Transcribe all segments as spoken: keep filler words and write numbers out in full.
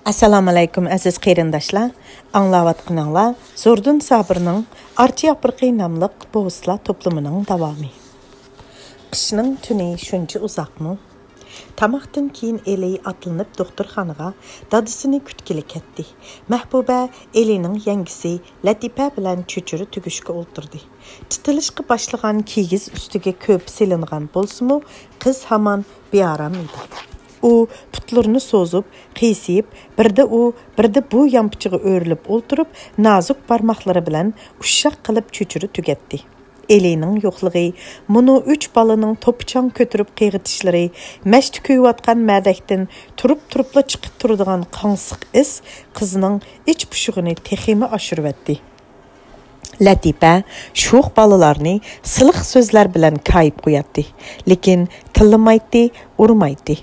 ئەسسالامۇئەلەيكۇم، ئەزىز قېرىنداشلار. ئاڭلاۋاتقىنىڭلار زوردۇن سابىرنىڭ ئارچا ياپرىقى ناملىق پوۋېستلار توپلىمىنىڭ داۋامى. قىشنىڭ تۈنى شۇنچە ئۇزاقمۇ؟ تاماقتىن كېيىن ئېلى ئاتلىنىپ دوختۇرخانىغا دادىسىنى كۈتكىلى كەتتى. مەھبۇبە ئېلىنىڭ يەڭگىسى لەتىپە بىلەن چۆچۈرە تۈگۈشكە ئولتۇردى. تىتىلىشقا باشلىغان كىگىز ئۈستىگە كۆپە سېلىنغان بولسىمۇ، قىز ھامان بىئارام ئىدى. ئۇ پۇتلىرىنى سوزۇپ، قىيسىيىپ، بىردە ئۇ، بىردە بۇ يانپىچىغا ئۆرۈلۈپ ئولتۇرۇپ، نازۇك بارماقلىرى بىلەن ئۇششاق قىلىپ چۆچۈرە تۈگەتتى. ئېلىنىڭ يوقلۇقى مۇنۇ ئۈچ بالىنىڭ توپا-چاڭ كۆتۈرۈپ قىيغىتىشلىرى، مەشتە كۆيۈۋاتقان مەدەكتىن تۇرۇپ-تۇرۇپلا چىقىپ تۇرىدىغان قاڭسىق ئىس قىزنىڭ ئىچ پۇشۇقىنى تېخىمۇ ئاشۇرۇۋەتتى. لەتىپە شوخ بالىلارنى سىلىق سۆزلەر بىلەن كايىپ قوياتتى، لېكىن تىللىمايتتى، ئۇرمايتتى.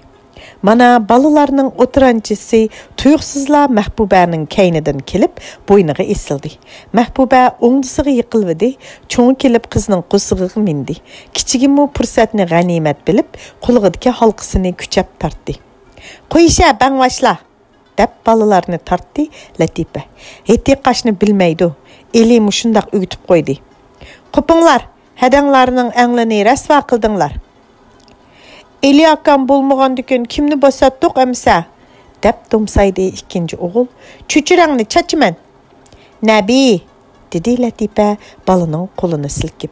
مانا، بالىلارنىڭ ئوتتۇرانچىسى تۇيۇقسىزلا مەھبۇبەنىڭ كەينىدىن كېلىپ، بوينىغا ئېسىلدى. مەھبۇبە ئوڭدىسىغا يىقىلىۋىدى، چوڭى كېلىپ قىزنىڭ قورسىقىغا مىندى. كىچىكىمۇ پۇرسەتنى غەنىيمەت بىلىپ، قۇلىقىدىكى ھالقىسىنى كۈچەپ تارتتى. «قويۇشە، بەڭۋاشلا!» دەپ بالىلارنى تارتتى لەتىپە. «ھېتى قاچنى بىلمەيدۇ. ئېلى مۇشۇنداق ئۆگىتىپ قويدى.» «قوپۇڭلار، ھەدەڭلارنىڭ ئەڭلىنى رەسۋا قىلدىڭلار.» «ئېلى ئاكام بولمىغاندىكىن كىمنى باساتتۇق ئەمىسە؟» دەپ دومسايدى ئىككىنچى ئوغۇل. «چۆچۈرەڭنى چاچىمەن.» «نەبى!» دېدى لەتىپە بالىنىڭ قولىنى سىلكىپ.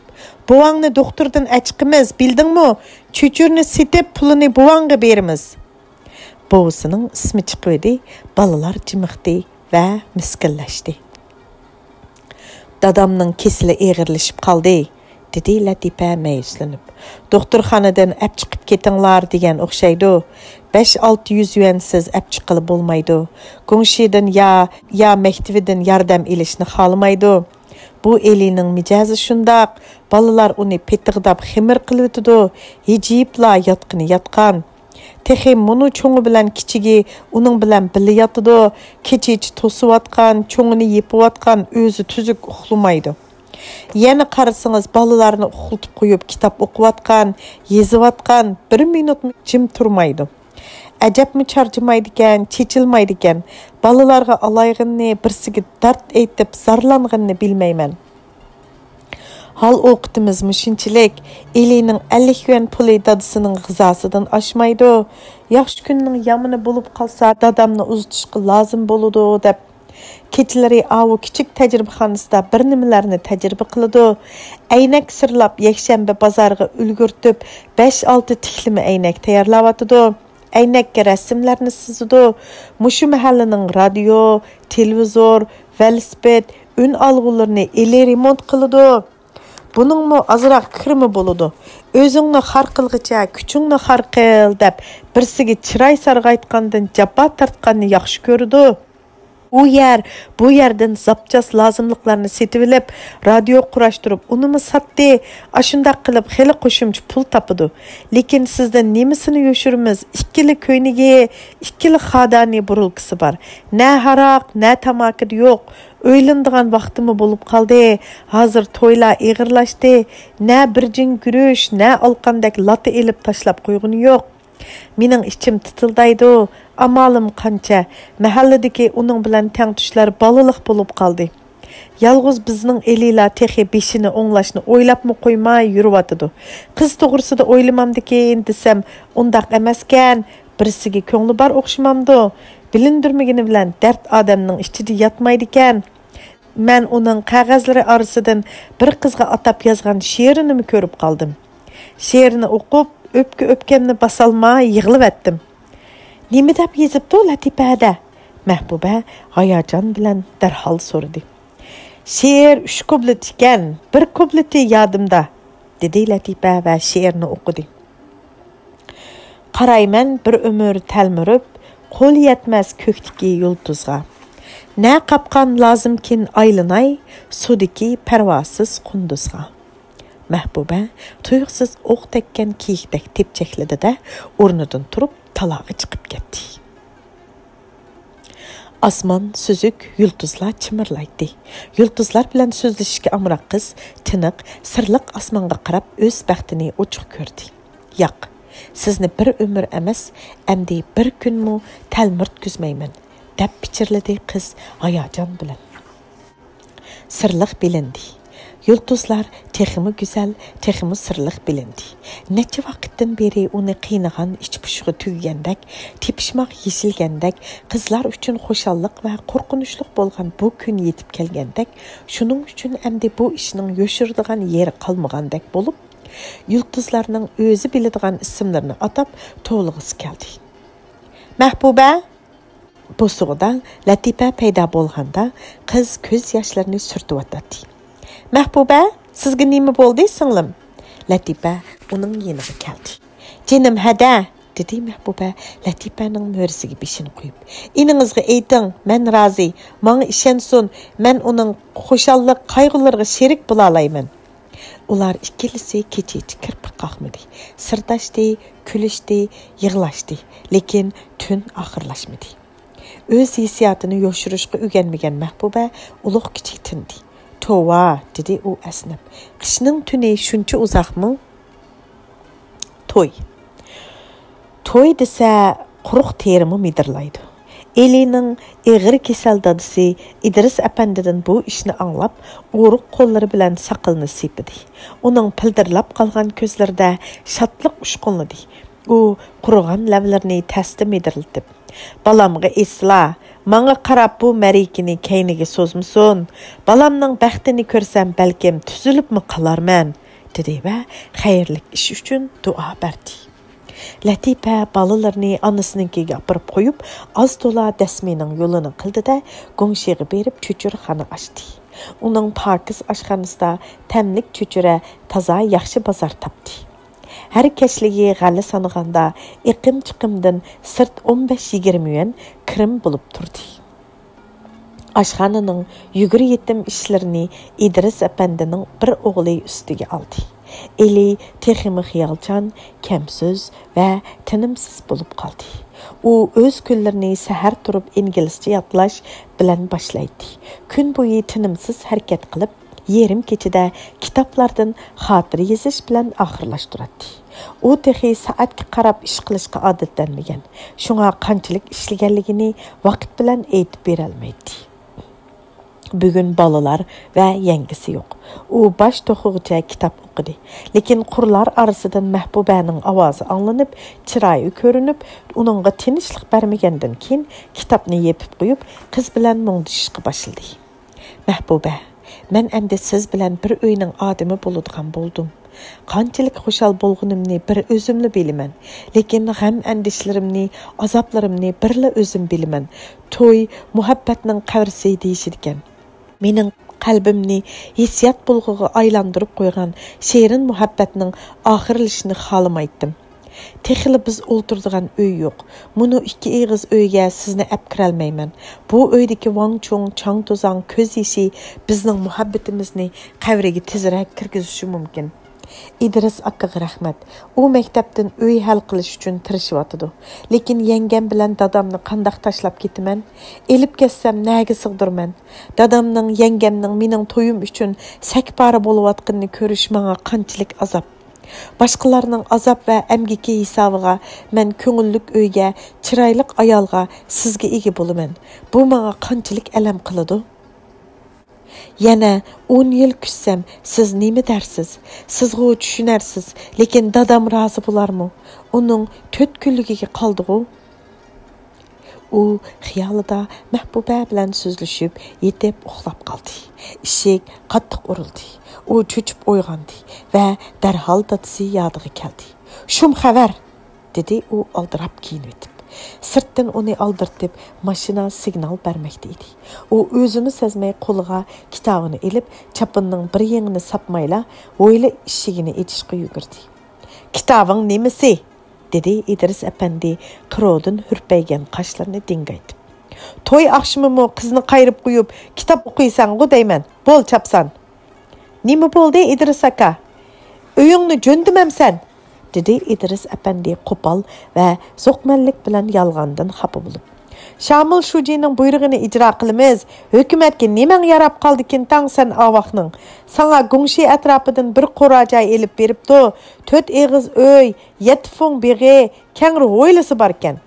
«بوۋاڭنى دوختۇردىن ئەچىقىمىز، بىلدىڭمۇ؟ چۆچۈرىنى سېتىپ، پۇلىنى بوۋاڭغا بېرىمىز.» بوۋىسىنىڭ ئىسمى چىقىۋىدى، بالىلار جىمىقتى ۋە مىسكىنلەشتى. «دادامنىڭ كېسىلى ئېغىرلىشىپ قالدى»، دېدى لەتىپە مەيۈسلىنىپ. «دوختۇرخانىدىن ئەپ چىقىپ كېتىڭلار دېگەن ئوخشايدۇ. بەش-ئالتە يۈز يۈەنسىز ئەپ چىققىلى بولمايدۇ. گۇڭشىدىن يا، يا مەكتىۋىدىن ياردەم ئېلىشنى خالىمايدۇ. بۇ ئېلىنىڭ مىجەزى شۇنداق. بالىلار ئۇنى پېتىغداپ خېمىر قىلىۋېتىدۇ. ھىجىيىپلا ياتقىنى ياتقان. تېخى مۇنۇ چوڭى بىلەن كىچىكى ئۇنىڭ بىلەن بىللە ياتىدۇ. كېچىچە توسۇۋاتقان، چوڭىنى يېپىۋاتقان، ئۆزى تۈزۈك ئۇخلىمايدۇ. يەنە قارىسىڭىز، بالىلارنى ئۇخلىتىپ قويۇپ، كىتاب ئوقۇۋاتقان، يېزىۋاتقان، بىر مىنۇتمۇ جىم تۇرمايدۇ. ئەجەبمۇ چارچىمايدىكەن، چېچىلمايدىكەن. بالىلارغا ئالايغىنىنى، بىرسىگە دەرد ئېيتىپ زارلانغىنىنى بىلمەيمەن. ھال-ئوقىتىمىز مۇشۇنچىلىك. ئېلىنىڭ ئەللىك يۈەن پۇلى دادىسىنىڭ غىزاسىدىن ئاشمايدۇ. ياخشى كۈننىڭ يامىنى بولۇپ قالسا، دادامنى ئۇزىتىشقا لازىم بولىدۇ، دەپ، كېچىلىرى ئاۋۇ كىچىك تەجرىبىخانىسىدا بىر نېمىلەرنى تەجرىبە قىلىدۇ. ئەينەك سىرلاپ، يەكشەنبە بازارىغا ئۈلگۈرتۈپ، بەش-ئالتە تىكلىمە ئەينەك تەييارلاۋاتىدۇ. ئەينەككە رەسىملەرنى سىزىدۇ. مۇشۇ مەھەللىنىڭ رادىيو، تېلېۋىزور، ۋېلىسىپىت، ئۈن ئالغۇلىرىنى ئېلى رېمونت قىلىدۇ. بۇنىڭمۇ ئازراق كىرىمى بولىدۇ. «ئۆزۈڭنى خار قىلغىچە، كۈچۈڭنى خار قىل» دەپ، بىرسىگە چىراي سارغايتقاندىن جاپا تارتقاننى ياخشى كۆرىدۇ. ئۇ يەر، بۇ يەردىن زاپچاس لازىملىقلارنى سېتىۋېلىپ، رادىيو قۇراشتۇرۇپ، ئۇنىمۇ ساتتى. ئاشۇنداق قىلىپ، خېلى قوشۇمچە پۇل تاپىدۇ. لېكىن سىزدىن نېمىسىنى يوشۇرىمىز؟ ئىككىلا كۆينىكى، ئىككىلا خادانى بۇرۇلكىسى بار. نە ھاراق، نە تاماكىدا يوق. ئۆيلىنىدىغان ۋاقتىمۇ بولۇپ قالدى. ھازىر تويلار ئېغىرلاشتى. نە بىر جىڭ گۈرۈچ، نە ئالقاندەك لاتا ئېلىپ تاشلاپ قويغىنى يوق. مېنىڭ ئىچىم تىتىلدايدۇ. ئامالىم قانچە؟ مەھەللىدىكى ئۇنىڭ بىلەن تەڭتۇشلار بالىلىق بولۇپ قالدى. يالغۇز بىزنىڭ ئېلىلا تېخى بېشىنى ئوڭلاشنى ئويلاپمۇ قويماي يۈرۈۋاتىدۇ. قىز توغرىسىدا ئويلىمامدىكىن دېسەم، ئۇنداق ئەمەسكەن. بىرسىگە كۆڭلى بار ئوخشىمامدۇ؟ بىلىندۈرمىگىنى بىلەن دەرد ئادەمنىڭ ئىچىدە ياتمايدىكەن. مەن ئۇنىڭ قەغەزلىرى ئارىسىدىن بىر قىزغا ئاتاپ يازغان شېئىرىنىمۇ كۆرۈپ قالدىم. شېئىرنى ئوقۇپ، ئۆپكە-ئۆپكەمنى باسالماي يىغلىۋەتتىم. «نېمە دەپ يېزىپتۇ لەتىپە ھەدە؟» مەھبۇبە ھاياجان بىلەن دەرھال سورىدى. «شېئىر ئۈچ كۇپلېت ئىكەن، بىر كۇپلېتى يادىمدا»، دېدى لەتىپە ۋە شېئىرنى ئوقۇدى. «قارايمەن بىر ئۆمۈر تەلمۈرۈپ، قول يەتمەس كۆكتىكى يۇلتۇزغا. نە قاپقان لازىمكىن ئايلىناي، سۇدىكى پەرۋاسىز قۇندۇزغا.» مەھبۇبە تۇيۇقسىز ئوق تەگكەن كىيىكتەك تېپچەكلىدى-دە، ئورنىدىن تۇرۇپ، تالاغا چىقىپ كەتتى. ئاسمان سۈزۈك، يۇلتۇزلار چىمىرلايتتى. يۇلتۇزلار بىلەن سۆزلىشىشكە ئامراق قىز تىنىق، سىرلىق ئاسمانغا قاراپ ئۆز بەختىنى ئوچۇق كۆردى. «ياق، سىزنى بىر ئۆمۈر ئەمەس، ئەمدى بىر كۈنمۇ تەلمۈرتكۈزمەيمەن. دەپ پىچىرلىدى قىز ھاياجان بىلەن. سىرلىق بىلىندى. يۇلتۇزلار تېخىمۇ گۈزەل، تېخىمۇ سىرلىق بىلىندى. نەچچە ۋاقىتتىن بېرى ئۇنى قىينىغان ئىچ پۇشۇقى تۈگىگەندەك، تېپىشماق يېشىلگەندەك، قىزلار ئۈچۈن خۇشاللىق ۋە قورقۇنچلۇق بولغان بۇ كۈن يېتىپ كەلگەندەك، شۇنىڭ ئۈچۈن ئەمدى بۇ ئىشنىڭ يوشۇرىدىغان يېرى قالمىغاندەك بولۇپ، يۇلتۇزلارنىڭ ئۆزى بىلىدىغان ئىسىملىرىنى ئاتاپ توۋلىغۇسى كەلدى. مەھبۇبە! بوسۇغىدا لەتىپە پەيدا بولغاندا، قىز كۆز ياشلىرىنى سۈرتۈۋاتاتتى. مەھبۇبە، سىزگە نېمە بولدى، سىڭلىم؟ لەتىپە ئۇنىڭ يېنىغا كەلدى. جېنىم، ھەدە! دېدى مەھبۇبە لەتىپەنىڭ مۈرىسىگە بېشىنى قويۇپ. ئىنىڭىزغا ئېيتىڭ، مەن رازى. ماڭا ئىشەنسۇن، مەن ئۇنىڭ خۇشاللىق قايغۇلىرىغا شېرىك بولالايمەن. ئۇلار ئىككىلىسى كېچىچە كىرپىك قاقمىدى. سىرداشتى، كۈلۈشتى، يىغلاشتى. لېكىن تۈن ئاخىرلاشمىدى. ئۆز ھېسسىياتىنى يوشۇرۇشقا ئۆگەنمىگەن مەھبۇبە ئۇلۇغ-كىچىك تىندى. توۋا، دېدى ئۇ ئەسنەپ. قىشنىڭ تۈنى شۇنچە ئۇزاقمۇ؟ توي. توي دېسە، قۇرۇق تېرىمۇ مىدىرلايدۇ. ئېلىنىڭ ئېغىر كېسەل دادىسى ئىدرىس ئەپەندىدىن بۇ ئىشنى ئاڭلاپ، ئورۇق قوللىرى بىلەن ساقىلىنى سىيپىدى. ئۇنىڭ پىلدىرلاپ قالغان كۆزلىرىدە شادلىق ئۇچقۇنلىدى. ئۇ قۇرۇغان لەۋلىرىنى تەستە مىدىرلىتىپ، بالامغا ئېسىلا، ماڭا قاراپ بۇ مەرىكىنى كەينىگە سوزمىسۇن. بالامنىڭ بەختىنى كۆرسەم، بەلكىم تۈزۈلۈپمۇ قالارمەن، دېدى ۋە خەيرلىك ئىش ئۈچۈن دۇئا بەردى. لەتىپە بالىلىرىنى ئانىسىنىڭكىگە ئاپىرىپ قويۇپ، ئاز تولا دەسمىنىڭ يولىنى قىلدى-دە، گۇڭشىغا بېرىپ چۆچۈرىخانا ئاچتى. ئۇنىڭ پاكىز ئاشخانىسىدا تەملىك چۆچۈرە تازا ياخشى بازار تاپتى. ھەر كەچلىكى غەللە سانىغاندا ئېقىم-چىقىمدىن سىرت ئون بەش يىگىرمە يۈەن كىرىم بولۇپ تۇردى. ئاشخانىنىڭ يۈگۈر يېتىم ئىشلىرىنى ئىدرىس ئەپەندىنىڭ بىر ئوغلى ئۈستىگە ئالدى. ئېلى تېخىمۇ خىيالچان، كەمسۆز ۋە تىنىمسىز بولۇپ قالدى. ئۇ ئۆز كۈنلىرىنى سەھەر تۇرۇپ ئىنگلىزچە يادلاش بىلەن باشلايتتى. كۈن بويى تىنىمسىز ھەرىكەت قىلىپ، يېرىم كېچىدە كىتابلاردىن خاتىرە يېزىش بىلەن ئاخىرلاشتۇراتتى. ئۇ تېخى سائەتكە قاراپ ئىش قىلىشقا ئادەتلەنمىگەن، شۇڭا قانچىلىك ئىشلىگەنلىكىنى ۋاقىت بىلەن ئېيتىپ بېرەلمەيتتى. بۈگۈن بالىلار ۋە يەڭگىسى يوق. ئۇ باش توخۇغىچە كىتاب ئوقۇدى. لېكىن قۇرلار ئارىسىدىن مەھبۇبەنىڭ ئاۋازى ئاڭلىنىپ، چىرايى كۆرۈنۈپ، ئۇنىڭغا تىنچلىق بەرمىگەندىن كېيىن، كىتابنى يېپىپ قويۇپ، قىز بىلەن مۇڭدىشىشقا باشلىدى. مەھبۇبە، مەن ئەمدى سىز بىلەن بىر ئۆينىڭ ئادىمى بولىدىغان بولدۇم. قانچىلىك خۇشال بولغىنىمنى بىر ئۆزۈملا بىلىمەن. لېكىن غەم-ئەندىشىلىرىمنى، ئازابلىرىمنى بىرلا ئۆزۈم بىلىمەن. توي مۇھەببەتنىڭ قەبرىسى دېيىشىدىكەن. مېنىڭ قەلبىمنى ھېسسىيات بۇلغىغا ئايلاندۇرۇپ قويغان شېرىن مۇھەببەتنىڭ ئاخىرلىشىشىنى خالىمايتتىم. تېخىلا بىز ئولتۇرىدىغان ئۆي يوق. مۇنۇ ئىككى ئېغىز ئۆيگە سىزنى ئەپ كىرەلمەيمەن. بۇ ئۆيدىكى ۋاڭ-چۇڭ، چاڭ-توزاڭ، كۆز يېشى بىزنىڭ مۇھەببىتىمىزنى قەبرىگە تېزرەك كىرگۈزۈشى مۇمكىن. ئىدرىس ئاكىغا رەھمەت. ئۇ مەكتەپتىن ئۆي ھەل قىلىش ئۈچۈن تىرىشىۋاتىدۇ. لېكىن يەڭگەم بىلەن دادامنى قانداق تاشلاپ كېتىمەن؟ ئېلىپ كەتسەم نەگە سىغدۇرىمەن؟ دادامنىڭ، يەڭگەمنىڭ مېنىڭ تويۇم ئۈچۈن سەكپارە بولۇۋاتقىنىنى كۆرۈش ماڭا قانچىلىك ئازاب. باشقىلارنىڭ ئازاب ۋە ئەمگىكى ھېسابىغا مەن كۆڭۈللۈك ئۆيگە، چىرايلىق ئايالغا، سىزگە ئىگە بولىمەن. بۇ ماڭا قانچىلىك ئەلەم قىلىدۇ؟ يەنە ئون يىل كۈتسەم، سىز نېمە دەرسىز؟ سىزغۇ چۈشىنەرسىز، لېكىن دادام رازى بولارمۇ؟ ئۇنىڭ تۆت كۈنلۈكىگە قالدىغۇ؟ ئۇ خىيالىدا مەھبۇبە بىلەن سۆزلىشىپ، يېتىپ ئۇخلاپ قالدى. ئىشىك قاتتىق ئۇرۇلدى. ئۇ چۆچۈپ ئويغاندى ۋە دەرھال دادىسى يادىغا كەلدى. شۇم خەۋەر! دېدى ئۇ ئالدىراپ كىيىنىۋېتىپ. سىرتتىن ئۇنى ئالدىرىتىپ، ماشىنا سىگنال بەرمەكتە ئىدى. ئۇ ئۆزىمۇ سەزمەي قولىغا كىتابىنى ئېلىپ، چاپىنىنىڭ بىر يېڭىنى ساپمايلا، ھويلا ئىشىكىنى ئېچىشقا يۈگۈردى. كىتابىڭ نېمىسى؟ دېدى ئىدرىس ئەپەندى قىروۋدىن ھۈرپەيگەن قاشلىرىنى دىڭگايتىپ. توي ئاخشىمىمۇ قىزنى قايرىپ قويۇپ، كىتاب ئوقۇيسەنغۇ دەيمەن. بول، چاپسان! نېمە بولدى، ئىدرىس ئاكا؟ ئۆيۈڭنى جۆندىمەمسەن؟ دېدى ئىدرىس ئەپەندى قوپال ۋە زوقمەنلىك بىلەن يالغاندىن خاپا بولۇپ. شامىل شۇجىنىڭ بۇيرۇقىنى ئىجرا قىلىمىز. ھۆكۈمەتكە نېمەڭ ياراپ قالدىكىن تاڭ سەن ئاۋاقنىڭ؟ ساڭا گۇڭشى ئەتراپىدىن بىر قورا جاي ئېلىپ بېرىپتۇ. تۆت ئېغىز ئۆي، يەتتە فۇڭ بېغى، كەڭرى ھويلىسى باركەن.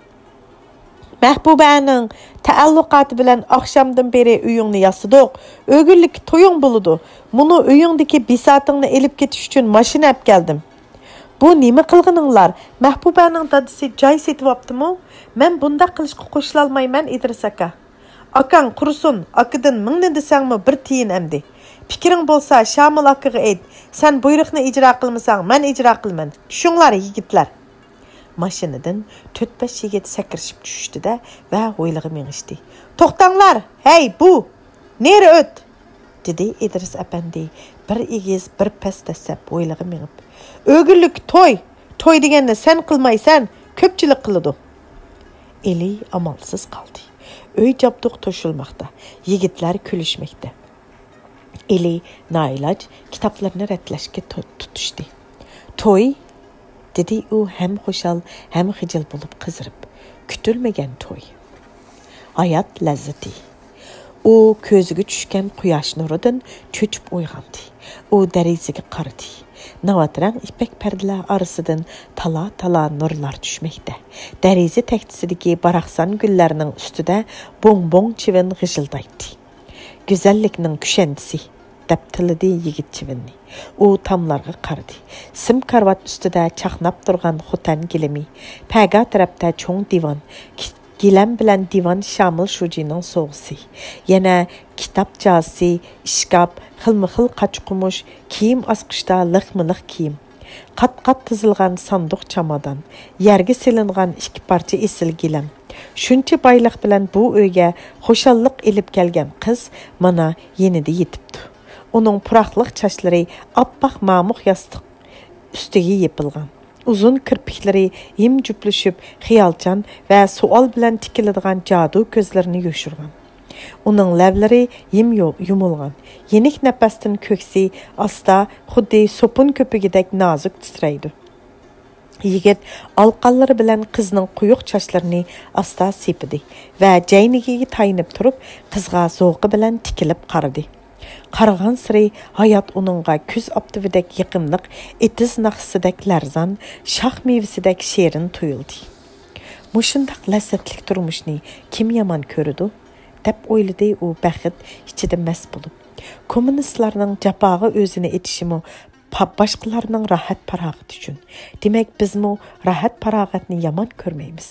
مەھبۇبەنىڭ تەئەللۇقاتى بىلەن ئاخشامدىن بېرى ئۆيۈڭنى ياسىدۇق. ئۆگۈنلۈك تويۇڭ بولىدۇ. مۇنۇ ئۆيۈڭدىكى بىساتىڭنى ئېلىپ كېتىش ئۈچۈن ماشىنا ئەپ كەلدىم. بۇ نېمە قىلغىنىڭلار؟ مەھبۇبەنىڭ دادىسى جاي سېتىۋاپتىمۇ؟ مەن بۇنداق قىلىشقا قوشۇلالمايمەن، ئىدرىس ئاكا. ئاكاڭ قۇرسۇن، ئاكىدىن مىڭنى دېسەڭمۇ بىر تىيىن ئەمدى. پىكرىڭ بولسا شامىل ئاكىغا ئېيت، سەن بۇيرۇقنى ئىجرا قىلمىساڭ مەن ئىجرا قىلىمەن. چۈشۈڭلار يىگىتلەر. ماشىنىدىن تۆت-بەش يىگىت سەكرىشىپ چۈشۈشتى-دە ۋە ھويلىغا مېڭىشتى. توختاڭلار، ھەي، بۇ! نېرى ئۆت! دېدى ئىدرىس ئەپەندى بىر ئېگىز، بىر پەس دەسسەپ ھويلىغا مېڭىپ. ئۆگۈنلۈك توي! توي دېگەننى سەن قىلمايسەن، كۆپچىلىك قىلىدۇ. ئېلى ئامالسىز قالدى. ئۆي جابدۇق توشۇلماقتا، يىگىتلەر كۈلۈشمەكتە. ئېلى نائىلاج كىتابلىرىنى رەتلەشكە تو-، تۇتۇشتى. توي! دېدى ئۇ ھەم خۇشال، ھەم خىجىل بولۇپ قىزىرىپ. كۈتۈلمىگەن توي! ھايات لەززىتى! ئۇ كۆزىگە چۈشكەن قۇياش نۇرىدىن چۆچۈپ ئويغاندى. ئۇ دېرىزىگە قارىدى. ناۋات رەڭ يىپەك پەردىلەر ئارىسىدىن تالا-تالا نۇرلار چۈشمەكتە. دېرىزە تەكچىسىدىكى باراقسان گۈللەرنىڭ ئۈستىدە بوڭ-بوڭ چىۋىن غىژىلدايتتى. گۈزەللىكنىڭ كۈشەندىسى، دەپ تىللىدى يىگىت چىۋىننى. ئۇ تاملارغا قارىدى. سىم كارىۋات ئۈستىدە چاقناپ تۇرغان خوتەن گىلىمى، پەگا تەرەپتە چوڭ دىۋان، كى-، گىلەم بىلەن دىۋان شامىل شۇجىنىڭ سوۋغىسى، يەنە كىتاب جازىسى، ئىشكاپ، خىلمۇ خىل قاچا-قۇمۇش، كىيىم ئاسقۇچتا لىقمۇ لىق كىيىم. قات-قات تىزىلغان ساندۇق چامادان، يەرگە سېلىنغان ئىككى پارچە ئېسىل گىلەم. شۇنچە بايلىق بىلەن بۇ ئۆيگە خۇشاللىق ئېلىپ كەلگەن قىز مانا يېنىدا يېتىپتۇ. ئۇنىڭ پۇراقلىق چاچلىرى ئاپئاق مامۇق ياستۇق ئۈستىگە يېپىلغان. ئۇزۇن كىرپىكلىرى ھىم جۈپلىشىپ، خىيالچان ۋە سوئال بىلەن تىكىلىدىغان جادۇ كۆزلىرىنى يوشۇرغان. ئۇنىڭ لەۋلىرى ھىم يو-، يۇمۇلغان. يېنىك نەپەستىن كۆكسى ئاستا، خۇددى سوپۇن كۆپۈكىدەك نازۇك تىترەيدۇ. يىگىت ئالىقانلىرى بىلەن قىزنىڭ قويۇق چاچلىرىنى ئاستا سىيپىدى ۋە جەينىگىگە تايىنىپ تۇرۇپ، قىزغا زوقى بىلەن تىكىلىپ قارىدى. قارىغانسېرى ھايات ئۇنىڭغا كۈز ئاپتىپىدەك يېقىملىق، ئېتىز ناخشىسىدەك لەرزان، شاخ مېۋىسىدەك شېرىن تۇيۇلدى. مۇشۇنداق لەززەتلىك تۇرمۇشنى كىم يامان كۆرىدۇ؟ دەپ ئويلىدى ئۇ بەخت ئىچىدە مەست بولۇپ. كوممۇنىستلارنىڭ جاپاغا ئۆزىنى ئېتىشىمۇ پا-، باشقىلارنىڭ راھەت-پاراغىتى ئۈچۈن. دېمەك، بىزمۇ راھەت-پاراغەتنى يامان كۆرمەيمىز.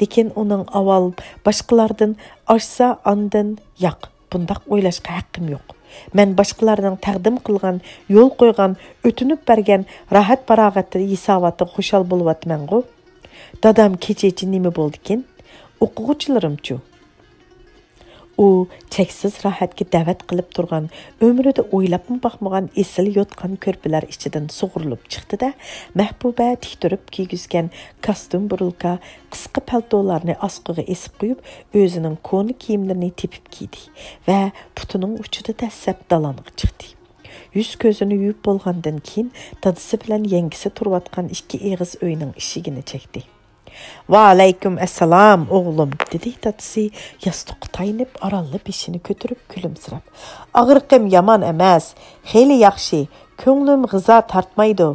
لېكىن ئۇنىڭ ئاۋۋال باشقىلاردىن ئاشسا، ئاندىن ياق، بۇنداق ئويلاشقا ھەققىم يوق. مەن باشقىلارنىڭ تەقدىم قىلغان، يول قويغان، ئۆتۈنۈپ بەرگەن راھەت-پاراغەتلىرى ھېساباتىغا خۇشال بولۇۋاتىمەنغۇ؟ دادام كېچىچە نېمە بولدىكىن؟ ئوقۇغۇچىلىرىمچۇ؟ ئۇ چەكسىز راھەتكە دەۋەت قىلىپ تۇرغان، ئۆمرىدە ئويلاپمۇ باقمىغان ئېسىل يوتقان-كۆرپىلەر ئىچىدىن سۇغۇرۇلۇپ چىقتى-دە، مەھبۇبە تىك تۇرۇپ كىيگۈزگەن كاستيۇم بۇرۇلكا، قىسقا پەلتولارنى ئاسقىغا ئېسىپ قويۇپ، ئۆزىنىڭ كونا كىيىملىرىنى تېپىپ كىيدى ۋە پۇتىنىڭ ئۇچىدا دەسسەپ دالانغا چىقتى. يۈز-كۆزىنى يۇيۇپ بولغاندىن كېيىن، دادىسى بىلەن يەڭگىسى تۇرۇۋاتقان ئىككى ئېغىز ئۆينىڭ ئىشىكىنى چەكتى. ۋەئەلەيكۇم ئەسسالام، ئوغلۇم، دېدى دادىسى ياستۇققا تايىنىپ، ئارانلا بېشىنى كۆتۈرۈپ كۈلۈمسىرەپ. ئاغرىقىم يامان ئەمەس، خېلى ياخشى، كۆڭلۈم غىزا تارتمايدۇ.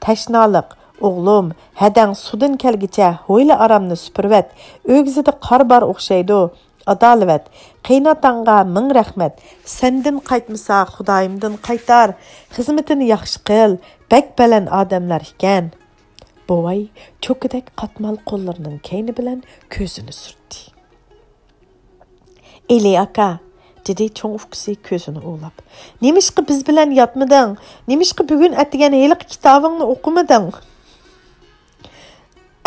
تەشنالىق، ئوغلۇم، ھەدەڭ سۇدىن كەلگىچە ھويلا ئارامنى سۈپۈرۈۋەت، ئۆگزىدە قار بار ئوخشايدۇ. ئادالىۋەت، قېيىنئاتاڭغا مىڭ رەھمەت، سەندىن قايتمىسا خۇدايىمدىن قايتار، خىزمىتىنى ياخشى قىل، بەك بەلەن ئادەملەر ئىكەن. بوۋاي چوكىدەك قاتمال قوللىرىنىڭ كەينى بىلەن كۆزىنى سۈرتتى. ئېلى ئاكا، دېدى چوڭ ئۇكىسى كۆزىنى ئۇۋىلاپ، نېمىشقا بىز بىلەن ياتمىدىڭ؟ نېمىشقا بۈگۈن ئەتىگەن ھېلىقى كىتابىڭنى ئوقۇمىدىڭ؟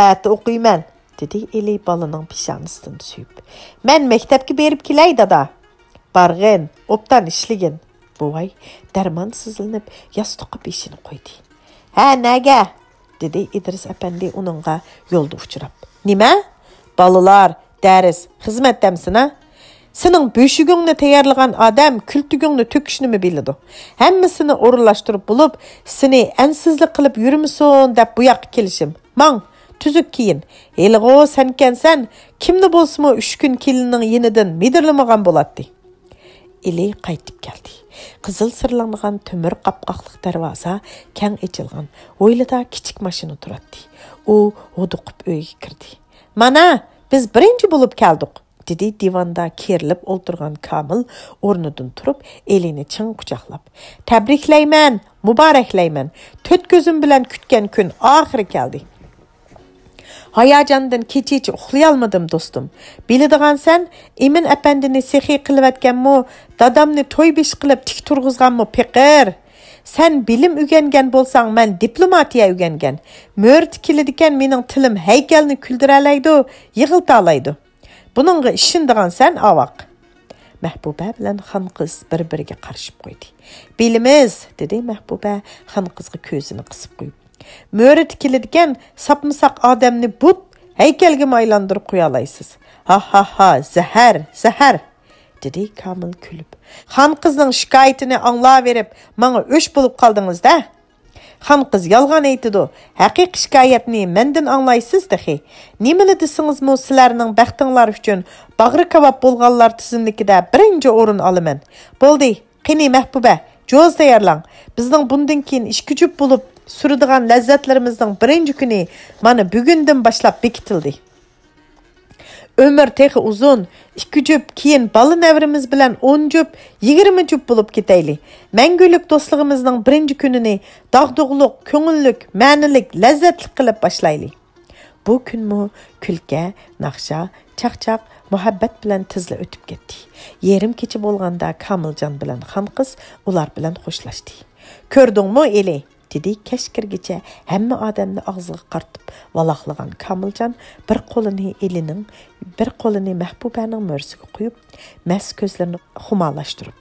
ئەتە ئوقۇيمەن، دېدى ئېلى بالىنىڭ پېشانىسىدىن سۆيۈپ. مەن مەكتەپكە بېرىپ كېلەي، دادا. بارغىن، ئوبدان ئىشلىگىن. بوۋاي دەرمانسىزلىنىپ ياستۇققا بېشىنى قويدى. ھە، نەگە؟ دېدى ئىدرىس ئەپەندى ئۇنىڭغا يولدا ئۇچراپ. نېمە؟ بالىلار، دەرس، خىزمەت دەمسىنا؟ سېنىڭ بۆشۈكۈڭنى تەييارلىغان ئادەم كۈلتۈكۈڭنى تۆكۈشنىمۇ بىلىدۇ. ھەممىسىنى ئورۇنلاشتۇرۇپ بولۇپ، سېنى ئەنسىزلىك قىلىپ يۈرمىسۇن دەپ بۇ ياققا كېلىشىم. ماڭ، تۈزۈك كىيىن. ھېلىغۇ سەنكەنسەن، كىملا بولسىمۇ ئۈچ كۈن كېلىننىڭ يېنىدىن مىدىرلىمىغان بولاتتى. ئېلى قايتىپ كەلدى. قىزىل سىرلانغان تۆمۈر قاپقاقلىق دەرۋازا كەڭ ئېچىلغان. ھويلىدا كىچىك ماشىنا تۇراتتى. ئۇ ھودۇقۇپ ئۆيگە كىردى. مانا، بىز بىرىنچى بولۇپ كەلدۇق، دېدى دىۋاندا كېرىلىپ ئولتۇرغان كامىل ئورنىدىن تۇرۇپ، ئېلىنى چىڭ قۇچاقلاپ. تەبرىكلەيمەن، مۇبارەكلەيمەن. تۆت كۆزۈم بىلەن كۈتكەن كۈن ئاخىرى كەلدى. ھاياجاندىن كېچىچە ئۇخلىيالمىدىم، دوستۇم. بىلىدىغانسەن، ئىمىن ئەپەندىنى سېخىي قىلىۋەتكەنمۇ، دادامنى توي بېشى قىلىپ تىك تۇرغۇزغانمۇ پېقىر. سەن بىلىم ئۆگەنگەن بولساڭ، مەن دىپلوماتىيە ئۆگەنگەن. مۆرىتى كېلىدىكەن، مېنىڭ تىلىم ھەيكەلنى كۈلدۈرەلەيدۇ، يىغلىتالايدۇ. بۇنىڭغا ئىشىنىدىغانسەن، ئاۋاق. مەھبۇبە بىلەن خانقىز بىر-بىرىگە قارىشىپ قويدى. بىلىمىز، دېدى مەھبۇبە خانقىزغا كۆزىنى قىسىپ قويۇپ. مۆرىتى كېلىدىكەن، ساپمۇساق ئادەمنى بۇت، ھەيكەلگىمۇ ئايلاندۇرۇپ قويالايسىز. ھا، ھا، ھا، زەھەر، زەھەر، دېدى كامىل كۈلۈپ. خانقىزنىڭ شىكايىتىنى ئاڭلاۋېرىپ، ماڭا ئۆچ بولۇپ قالدىڭىز-دە. خانقىز يالغان ئېيتىدۇ، ھەقىقىي شىكايەتنى مەندىن ئاڭلايسىز تېخى. نېمىلا دېسىڭىزمۇ، سىلەرنىڭ بەختىڭلار ئۈچۈن باغرى كاۋاپ بولغانلار تىزىملىكىدە بىرىنچى ئورۇن ئالىمەن. بولدى، قېنى مەھبۇبە، جوز تەييارلاڭ. بىزنىڭ بۇندىن كېيىن ئىككى جۈپ بولۇپ سۈرىدىغان لەززەتلىرىمىزنىڭ بىرىنچى كۈنى مانا بۈگۈندىن باشلاپ بېكىتىلدى. ئۆمۈر تېخى ئۇزۇن، ئىككى جۈپ، كېيىن بالا نەۋرىمىز بىلەن ئون جۈپ، يىگىرمە جۈپ بولۇپ كېتەيلى. مەڭگۈلۈك دوستلۇقىمىزنىڭ بىرىنچى كۈنىنى داغدۇغىلىق، كۆڭۈللۈك، مەنىلىك، لەززەتلىك قىلىپ باشلايلى. بۇ كۈنمۇ كۈلكە، ناخشا، چاقچاق، مۇھەببەت بىلەن تېزلا ئۆتۈپ كەتتى. يېرىم كېچە بولغاندا كامىلجان بىلەن خانقىز ئۇلار بىلەن خوشلاشتى. كۆردۈڭمۇ، ئېلى؟ دېدى كەچ كىرگىچە ھەممە ئادەمنى ئاغزىغا قارىتىپ ۋالاقلىغان كامىلجان بىر قولىنى ئېلىنىڭ، بىر قولىنى مەھبۇبەنىڭ مۈرىسىگە قويۇپ، مەس كۆزلىرىنى خۇمارلاشتۇرۇپ.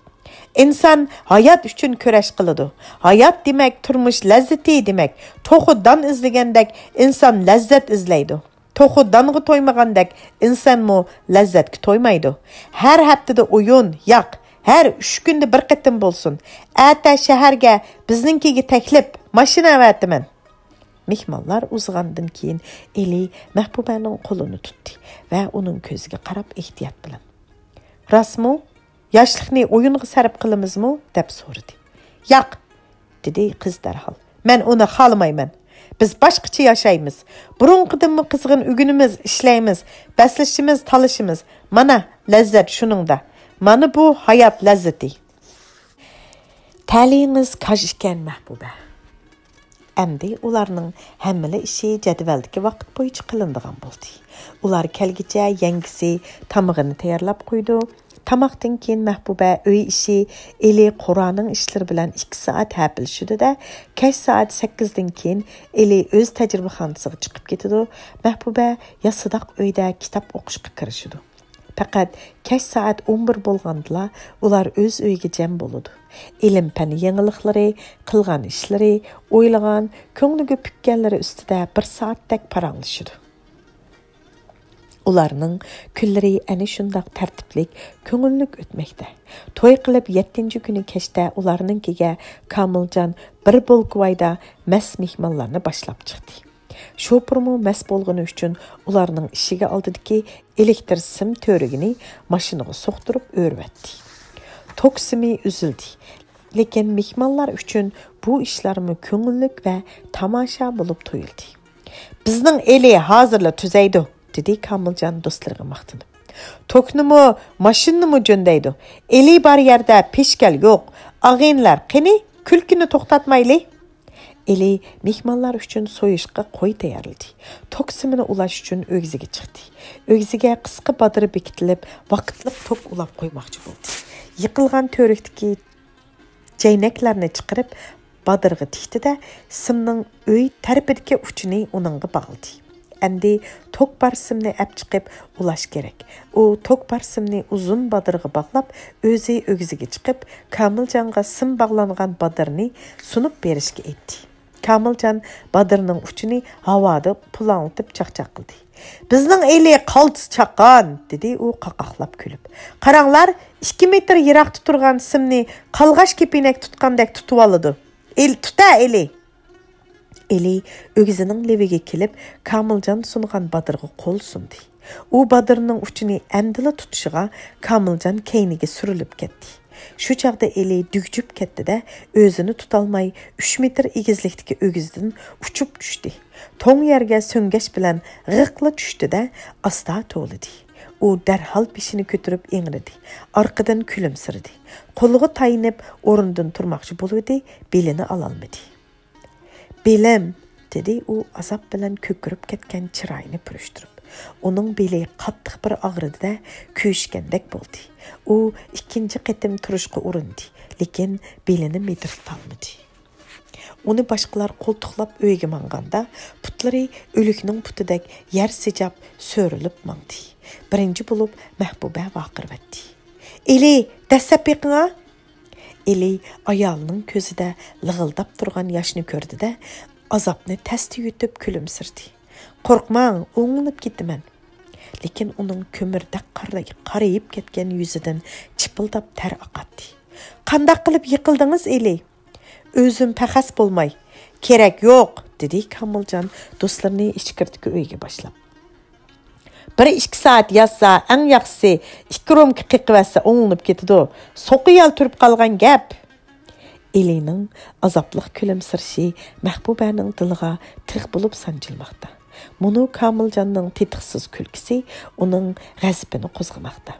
ئىنسان ھايات ئۈچۈن كۈرەش قىلىدۇ. ھايات دېمەك، تۇرمۇش لەززىتى دېمەك. توخۇ دان ئىزلىگەندەك ئىنسان لەززەت ئىزلەيدۇ. توخۇ دانغا تويمىغاندەك، ئىنسانمۇ لەززەتكە تويمايدۇ. ھەر ھەپتىدە ئويۇن، ياق، ھەر ئۈچ كۈندە بىر قېتىم بولسۇن. ئەتە شەھەرگە بىزنىڭكىگە تەكلىپ، ماشىنا ئەۋەتىمەن. مېھمانلار ئۇزىغاندىن كېيىن ئېلى مەھبۇبەنىڭ قولىنى تۇتتى ۋە ئۇنىڭ كۆزىگە قاراپ ئېھتىيات بىلەن، راستمۇ؟ ياشلىقنى ئويۇنغا سەرپ قىلىمىزمۇ؟ دەپ سورىدى. ياق، دېدى قىز دەرھال. مەن ئۇنى خالىمايمەن. بىز باشقىچە ياشايمىز. بۇرۇنقىدىنمۇ قىزغىن ئۆگىنىمىز، ئىشلەيمىز، بەسلىشىمىز، تالىشىمىز. مانا، لەززەت شۇنىڭدا. مانا بۇ ھايات لەززىتى. تەلىيىڭىز كاج ئىكەن، مەھبۇبە. ئەمدى ئۇلارنىڭ ھەممىلا ئىشى جەدۋەلدىكى ۋاقىت بويىچە قىلىنىدىغان بولدى. ئۇلار كەلگۈچە يەڭگىسى تامىقىنى تەييارلاپ قويىدۇ. تاماقتىن كېيىن مەھبۇبە ئۆي ئىشى، ئېلى قورانىڭ ئىشلىرى بىلەن ئىككى سائەت ھەپىلىشىدۇ-دە، كەچ سائەت سەككىزدىن كېيىن ئېلى ئۆز تەجرىبىخانىسىغا چىقىپ كېتىدۇ. مەھبۇبە ياسىداق ئۆيدە كىتاب ئوقۇشقا كىرىشىدۇ. پەقەت كەچ سائەت ئون بىر بولغاندىلا ئۇلار ئۆز ئۆيىگە جەم بولىدۇ. ئىلىم-پەن يېڭىلىقلىرى، قىلغان ئىشلىرى، ئويلىغان، كۆڭلىگە پۈككەنلىرى ئۈستىدە بىر سائەتتەك پاراڭلىشىدۇ. ئۇلارنىڭ كۈنلىرى ئەنە شۇنداق تەرتىپلىك، كۆڭۈللۈك ئۆتمەكتە. توي قىلىپ يەتتىنچى كۈنى كەچتە ئۇلارنىڭكىگە كامىلجان بىر بولكىۋايدا مەس مېھمانلارنى باشلاپ چىقتى. شوپۇرمۇ مەس بولغىنى ئۈچۈن ئۇلارنىڭ ئىشىكى ئالدىدىكى ئېلېكتىر سىم تۈۋرۈكىنى ماشىنىغا سوقتۇرۇپ ئۆرۈۋەتتى. توك سىمى ئۈزۈلدى. لېكىن مېھمانلار ئۈچۈن بۇ ئىشلارمۇ كۆڭۈللۈك ۋە تاماشا بولۇپ تۇيۇلدى. بىزنىڭ ئېلى ھازىرلا تۈزەيدۇ، دېدى كامىلجان دوستلىرىغا ماختىنىپ. توكنىمۇ، ماشىنىنىمۇ جۆندەيدۇ. ئېلى بار يەردە پېشكەل يوق. ئاغىنىلەر، قېنى، كۈلكىنى توختاتمايلى. ئېلى مېھمانلار ئۈچۈن سويۇشقا قوي تەييارلىدى. توك سىمىنى ئۇلاش ئۈچۈن ئۆگزىگە چىقتى. ئۆگزىگە قىسقا بادىرى بېكىتىلىپ، ۋاقىتلىق توك ئۇلاپ قويماقچى بولدى. يىقىلغان تۈۋرۈكتىكى چەينەكلەرنى چىقىرىپ، بادىرىغا تىكتى-دە، سىمنىڭ ئۆي تەرىپىدىكى ئۇچىنى ئۇنىڭغا باغلىدى. ئەمدى توك بار سىمنى ئەپ چىقىپ ئۇلاش كېرەك. ئۇ توك بار سىمنى ئۇزۇن بادىرىغا باغلاپ، ئۆزى ئۆگزىگە چىقىپ، كامىلجانغا سىم باغلانغان بادىرنى سۇنۇپ بېرىشكە ئېيتتى. كامىلجان بادىرنىڭ ئۇچىنى ھاۋادا پۇلاڭلىتىپ چاقچاق قىلدى. بىزنىڭ ئېلى قالتىس چاققان، دېدى ئۇ قاقاقلاپ كۈلۈپ. قاراڭلار، ئىككى مېتىر يىراقتا تۇرغان سىمنى قالغاچ كېپىنەك تۇتقاندەك تۇتۇۋالىدۇ. ئېلى، تۇتا ئېلى! ئېلى ئۆگزىنىڭ لېۋىگە كېلىپ، كامىلجان سۇنغان بادىرغا قول سۇندى. ئۇ بادىرنىڭ ئۇچىنى ئەمدىلا تۇتۇشىغا، كامىلجان كەينىگە سۈرۈلۈپ كەتتى. شۇ چاغدا ئېلى دۈگجۈپ كەتتى-دە، ئۆزىنى تۇتالماي، ئۈچ مېتىر ئېگىزلىكتىكى ئۆگزىدىن ئۇچۇپ چۈشتى. توڭ يەرگە سۆڭگەچ بىلەن غىقلا چۈشتى-دە، ئاستا توۋلىدى. ئۇ دەرھال بېشىنى كۆتۈرۈپ ئىڭرىدى، ئارقىدىن كۈلۈمسىرىدى. قولىغا تايىنىپ ئورنىدىن تۇرماقچى بولۇۋىدى، بېلىنى ئالالمىدى. «بېلىم!» دېدى ئۇ ئازاب بىلەن كۆكىرىپ كەتكەن چىرايىنى پۈرۈشتۈرۈپ. ئۇنىڭ بېلى قاتتىق بىر ئاغرىدى-دە، كۆيۈشكەندەك بولدى. ئۇ ئىككىنچى قېتىم تۇرۇشقا ئۇرۇندى، لېكىن بېلىنى مىدىرلىتالمىدى. ئۇنى باشقىلار قولتۇقلاپ ئۆيگە ماڭغاندا، پۇتلىرى ئۆلۈكنىڭ پۇتىدەك يەر سىجاپ، سۆرىلىپ ماڭدى. بىرىنچى بولۇپ مەھبۇبە ۋارقىرىۋەتتى: «ئېلى، دەسسەپ بېقىڭا!» ئېلى ئايالىنىڭ كۆزىدە لىغىلداپ تۇرغان ياشنى كۆردى-دە، ئازابنى تەستە يۇتۇپ كۈلۈمسىرىدى. «قورقماڭ، ئوڭلىنىپ كېتىمەن.» لېكىن ئۇنىڭ كۆمۈردەك قارا-، قارىيىپ كەتكەن يۈزىدىن چىپىلداپ تەر ئاقاتتى. «قانداق قىلىپ يىقىلدىڭىز، ئېلى؟» «ئۆزۈم پەخەس بولماي.» «كېرەك يوق!» دېدى كامىلجان دوستلىرىنى ئىچكىرىدىكى ئۆيگە باشلاپ. «بىر ئىككى سائەت ياتسا، ئەڭ ياخشىسى ئىككى رومكا قېقىۋەتسە ئوڭلىنىپ كېتىدۇ. سوقا يالتۇرۇپ قالغان گەپ.» ئېلىنىڭ ئازابلىق كۈلۈمسىرىشى مەھبۇبەنىڭ دىلىغا تىغ بولۇپ سانجىلماقتا. مۇنۇ كامىلجاننىڭ تېتىقسىز كۈلكىسى ئۇنىڭ غەزىپىنى قوزغىماقتا.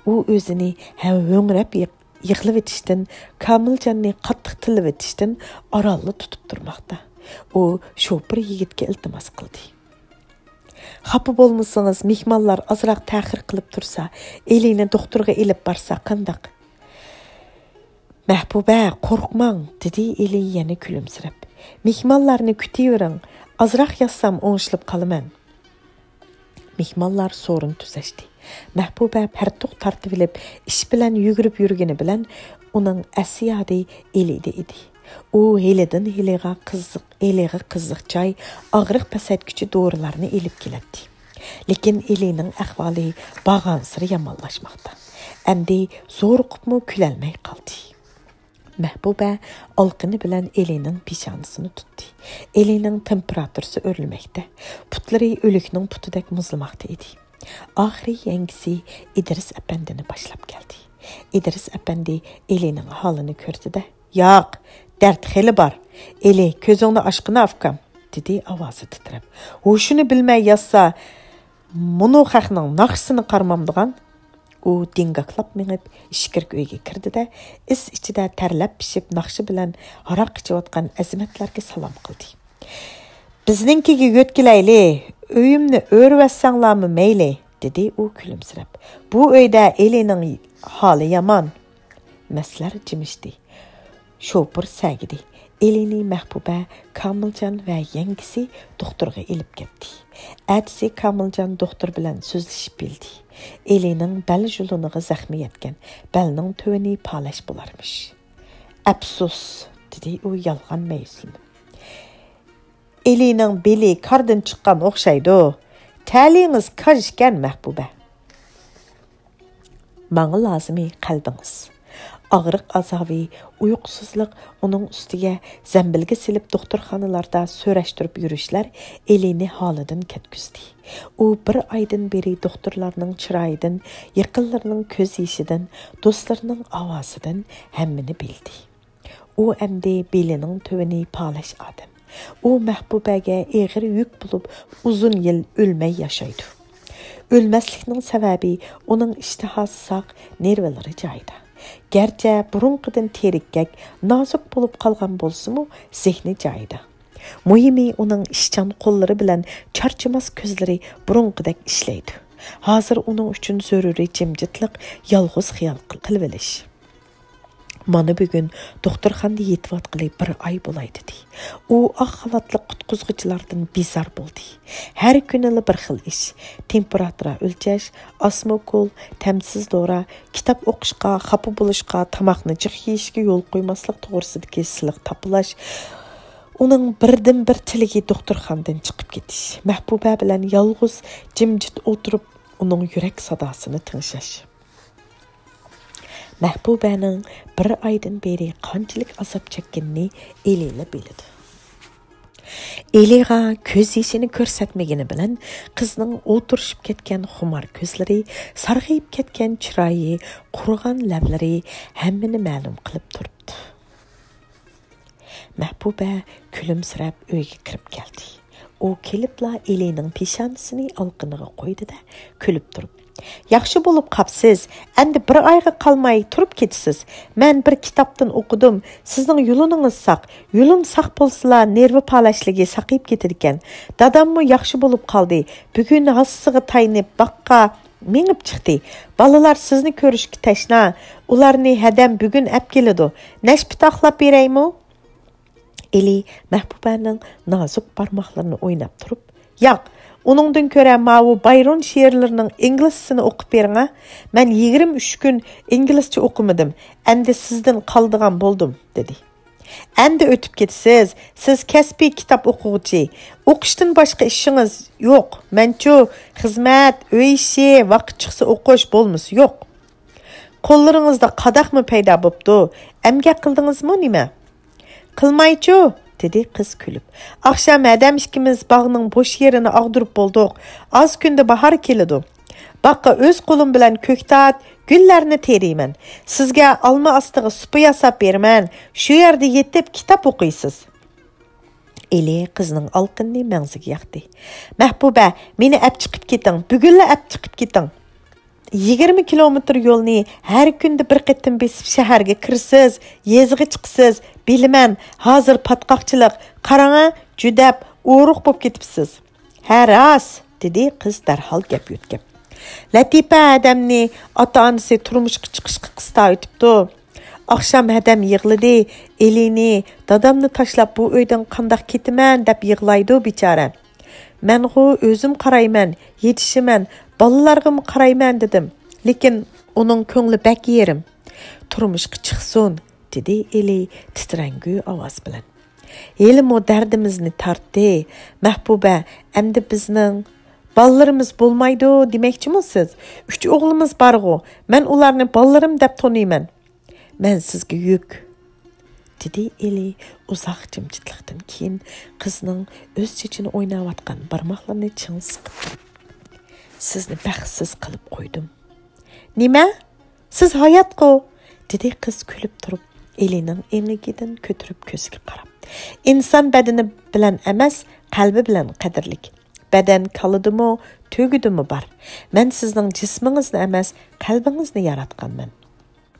ئۇ ئۆزىنى ھە-، ھۆڭرەپ يىق-، يىغلىۋېتىشتىن، كامىلجاننى قاتتىق تىللىۋېتىشتىن ئارانلا تۇتۇپ تۇرماقتا. ئۇ شوپۇر يىگىتكە ئىلتىماس قىلدى. «خاپا بولمىسىڭىز، مېھمانلار ئازراق تەخىر قىلىپ تۇرسا، ئېلىنى دوختۇرغا ئېلىپ بارسا قانداق؟» «مەھبۇبە، قورقماڭ،» دېدى ئېلى يەنە كۈلۈمسىرەپ. «مېھمانلارنى كۈتۈۋېرىڭ، ئازراق ياتسام ئوڭشىلىپ قالىمەن.» مېھمانلار سورۇن تۈزەشتى. مەھبۇبە پەرتۇق تارتىۋېلىپ، ئىش بىلەن يۈگۈرۈپ يۈرگىنى بىلەن ئۇنىڭ ئەس-يادى ئېلىدە ئىدى. ئۇ ھېلىدىن ھېلىغا قىزىق، ھېلىغا قىزىق چاي، ئاغرىق پەسەيتكۈچى دورىلارنى ئېلىپ كېلەتتى. لېكىن ئېلىنىڭ ئەھۋالى بارغانسېرى يامانلاشماقتا. ئەمدى زورۇقۇپمۇ كۈلەلمەي قالدى. مەھبۇبە ئالىقىنى بىلەن ئېلىنىڭ پېشانىسىنى تۇتتى. ئېلىنىڭ تېمپېراتۇرىسى ئۆرلىمەكتە. پۇتلىرى ئۆلۈكنىڭ پۇتىدەك مۇزلىماقتا ئىدى. ئاخىرى يەڭگىسى ئىدرىس ئەپەندىنى باشلاپ كەلدى. ئىدرىس ئەپەندى ئېلىنىڭ ھالىنى كۆردى-دە، «ياق، دەرد خېلى بار. ئېلى، كۆزۈڭنى ئاچقىنا، ئۇكام،» دېدى ئاۋازى تىترەپ. «ھوشىنى بىلمەي ياتسا، مۇنۇ خەقنىڭ ناخشىسىنى قارىمامدىغان.» ئۇ دىڭگاكلاپ مېڭىپ، ئىچكىرىكى ئۆيگە كىردى-دە، ئىس ئىچىدە تەرلەپ پىشىپ ناخشا بىلەن ھاراق ئىچىۋاتقان ئەزىمەتلەرگە سالام قىلدى. «بىزنىڭكىگە يۆتكىلەيلى، ئۆيۈمنى ئۆرۈۋەتسەڭلارمۇ مەيلى،» دېدى ئۇ كۈلۈمسىرەپ. «بۇ ئۆيدە ئېلىنىڭ ھالى يامان.» مەسلەر جىمىشتى. شوپۇر سەگىدى. ئېلىنى مەھبۇبە، كامىلجان ۋە يەڭگىسى دوختۇرغا ئېلىپ كەتتى. ئەتىسى كامىلجان دوختۇر بىلەن سۆزلىشىپ بىلدى. ئېلىنىڭ بەل ژۇلۇنىغا زەخمى يەتكەن، بەلنىڭ تۆۋىنى پالەچ بولارمىش. «ئەپسۇس!» دېدى ئۇ يالغان مەيۈسلىنىپ. «ئېلىنىڭ بېلى كاردىن چىققان ئوخشايدۇ. تەلىيىڭىز كاج ئىكەن، مەھبۇبە.» ماڭا لازىمى قەلبىڭىز. ئاغرىق ئازابى، ئۇيقۇسىزلىق، ئۇنىڭ ئۈستىگە زەمبىلگە سېلىپ دوختۇرخانىلاردا سۆرەشتۈرۈپ يۈرۈشلەر ئېلىنى ھالىدىن كەتكۈزدى. ئۇ بىر ئايدىن بېرى دوختۇرلارنىڭ چىرايىدىن، يېقىنلىرىنىڭ كۆز يېشىدىن، دوستلىرىنىڭ ئاۋازىدىن ھەممىنى بىلدى. ئۇ ئەمدى بېلىنىڭ تۆۋىنى پالەچ ئادەم. ئۇ مەھبۇبەگە ئېغىر يۈك بولۇپ، ئۇزۇن يىل ئۆلمەي ياشايدۇ. ئۆلمەسلىكنىڭ سەۋەبى ئۇنىڭ ئىشتىھاسى ساق، نېرۋىلىرى جايىدا. گەرچە بۇرۇنقىدىن تېرىككەك، نازۇك بولۇپ قالغان بولسىمۇ، زېھنى جايىدا. مۇھىمى، ئۇنىڭ ئىشچان قوللىرى بىلەن چارچىماس كۆزلىرى بۇرۇنقىدەك ئىشلەيدۇ. ھازىر ئۇنىڭ ئۈچۈن زۆرۈرىي جىمجىتلىق، يالغۇز خىيال قىل-، قىلىۋېلىش. مانا بۈگۈن دوختۇرخانىدا يېتىۋاتقىلى بىر ئاي بولاي، دېدى. ئۇ ئاق خالاتلىق قۇتقۇزغۇچىلاردىن بىزار بولدى. ھەر كۈنىلا بىر خىل ئىش. تېمپېراتۇرا ئۆلچەش، ئاسما ئوكۇل، تەمسىز دورا، كىتاب ئوقۇشقا، خاپا بولۇشقا، تاماقنى جىق يېيىشكە يول قويماسلىق توغرىسىدىكى سىلىق تاپىلاش. ئۇنىڭ بىردىنبىر تىلىكى دوختۇرخانىدىن چىقىپ كېتىش، مەھبۇبە بىلەن يالغۇز جىمجىت ئولتۇرۇپ، ئۇنىڭ يۈرەك ساداسىنى تىڭشاش. مەھبۇبەنىڭ بىر ئايدىن بېرى قانچىلىك ئازاب چەككىنىنى ئېلىلا بىلىدۇ. ئېلىغا كۆز يېشىنى كۆرسەتمىگىنى بىلەن، قىزنىڭ ئولتۇرۇشۇپ كەتكەن خۇمار كۆزلىرى، سارغىيىپ كەتكەن چىرايى، قۇرۇغان لەۋلىرى ھەممىنى مەلۇم قىلىپ تۇرۇپتۇ. مەھبۇبە كۈلۈمسىرەپ ئۆيگە كىرىپ كەلدى. ئۇ كېلىپلا ئېلىنىڭ پېشانىسىنى ئالىقىنىغا قويدى-دە، كۈلۈپ تۇرۇپ، «ياخشى بولۇپ قاپسىز، ئەمدى بىر ئايغا قالماي تۇرۇپ كېتىسىز. مەن بىر كىتابتىن ئوقۇدۇم، سىزنىڭ يۇلۇنىڭىز ساق، يۇلۇن ساق بولسىلا، نېرۋا پالەچلىكى ساقىيىپ كېتىدىكەن. داداممۇ ياخشى بولۇپ قالدى، بۈگۈن ھاسىسىغا تايىنىپ باغقا مېڭىپ چىقتى. بالىلار سىزنى كۆرۈشكە تەشنا، ئۇلارنى ھەدەم بۈگۈن ئەپ كېلىدۇ. نەشپۈت ئاقلاپ بېرەيمۇ؟» ئېلى مەھبۇبەنىڭ نازۇك بارماقلىرىنى ئويناپ تۇرۇپ، «ياق، ئۇنىڭدىن كۆرە ماۋۇ بايرون شېئىرلىرىنىڭ ئىنگلىزچىسىنى ئوقۇپ بېرىڭە. مەن يىگىرمە ئۈچ كۈن ئىنگلىزچە ئوقۇمىدىم، ئەمدى سىزدىن قالىدىغان بولدۇم» دېدى. «ئەمدى ئۆتۈپ كېتىسىز، سىز كەسپىي كىتاب ئوقۇغۇچى. ئوقۇشتىن باشقا ئىشىڭىز يوق. مەنچۇ، خىزمەت، ئۆي ئىشى، ۋاقىت چىقسا ئوقۇش، بولمىسا يوق. قوللىرىڭىزدا قاداقمۇ پەيدا بوپتۇ؟ ئەمگەك قىلدىڭىزمۇ نېمە؟» «قىلمايچۇ؟» دېدى قىز كۈلۈپ. «ئاخشام ھەدەم ئىككىمىز باغنىڭ بوش يېرىنى ئاغدۇرۇپ بولدۇق. ئاز كۈندە باھار كېلىدۇ. باغقا ئۆز قولۇم بىلەن كۆكتات، گۈللەرنى تېرىيمەن. سىزگە ئالما ئاستىغا سۇپا ياساپ بېرىمەن. شۇ يەردە يېتىپ كىتاب ئوقۇيسىز.» ئېلى قىزنىڭ ئالىقىنىنى مەڭزىگە ياقتى. «مەھبۇبە، مېنى ئەپ چىقىپ كېتىڭ، بۈگۈنلا ئەپ چىقىپ كېتىڭ. يىگىرمە كىلومېتىر يولنى ھەر كۈندە بىر قېتىم بېسىپ شەھەرگە كىرىسىز، يېزىغا چىقىسىز، بىلىمەن، ھازىر پاتقاقچىلىق، قاراڭا، جۈدەپ، ئورۇق بولۇپ كېتىپسىز.» «ھە، راست» دېدى قىز دەرھال گەپ يۆتكەپ. «لەتىپە ھەدەمنى ئاتا-ئانىسى تۇرمۇشقا چىقىشقا قىستاۋېتىپتۇ. ئاخشام ھەدەم يىغلىدى، ئېلىنى، دادامنى تاشلاپ بۇ ئۆيدىن قانداق كېتىمەن دەپ يىغلايدۇ بىچارە. مەنغۇ ئۆزۈم قارايمەن، يېتىشىمەن، بالىلارغىمۇ قارايمەن دېدىم. لېكىن ئۇنىڭ كۆڭلى بەك يېرىم. تۇرمۇشقا چىقسۇن» دېدى ئېلى تىترەڭگۈ ئاۋاز بىلەن. «ھېلىمۇ دەردىمىزنى تارتتى. مەھبۇبە، ئەمدى بىزنىڭ بالىلىرىمىز بولمايدۇ دېمەكچىمۇ سىز؟ ئۈچ ئوغلىمىز بارغۇ، مەن ئۇلارنى بالىلىرىم دەپ تونۇيمەن. مەن سىزگە يۈك.» دېدى ئېلى ئۇزاق جىمجىتلىقتىن كېيىن قىزنىڭ ئۆز چېچىنى ئويناۋاتقان بارماقلىرىنى چىڭ سىقىپ تۇرۇپ. «سىزنى بەختسىز قىلىپ قويدۇم.» «نېمە؟ سىز ھاياتقۇ؟» دېدى قىز كۈلۈپ تۇرۇپ، ئېلىنىڭ ئېڭىكىدىن كۆتۈرۈپ كۆزىگە قاراپ. «ئىنسان بەدىنى بىلەن ئەمەس، قەلبى بىلەن قەدىرلىك. بەدەن كاللىدىمۇ، تۆگىدىمۇ بار. مەن سىزنىڭ جىسمىڭىزنى ئەمەس، قەلبىڭىزنى ياراتقانمەن.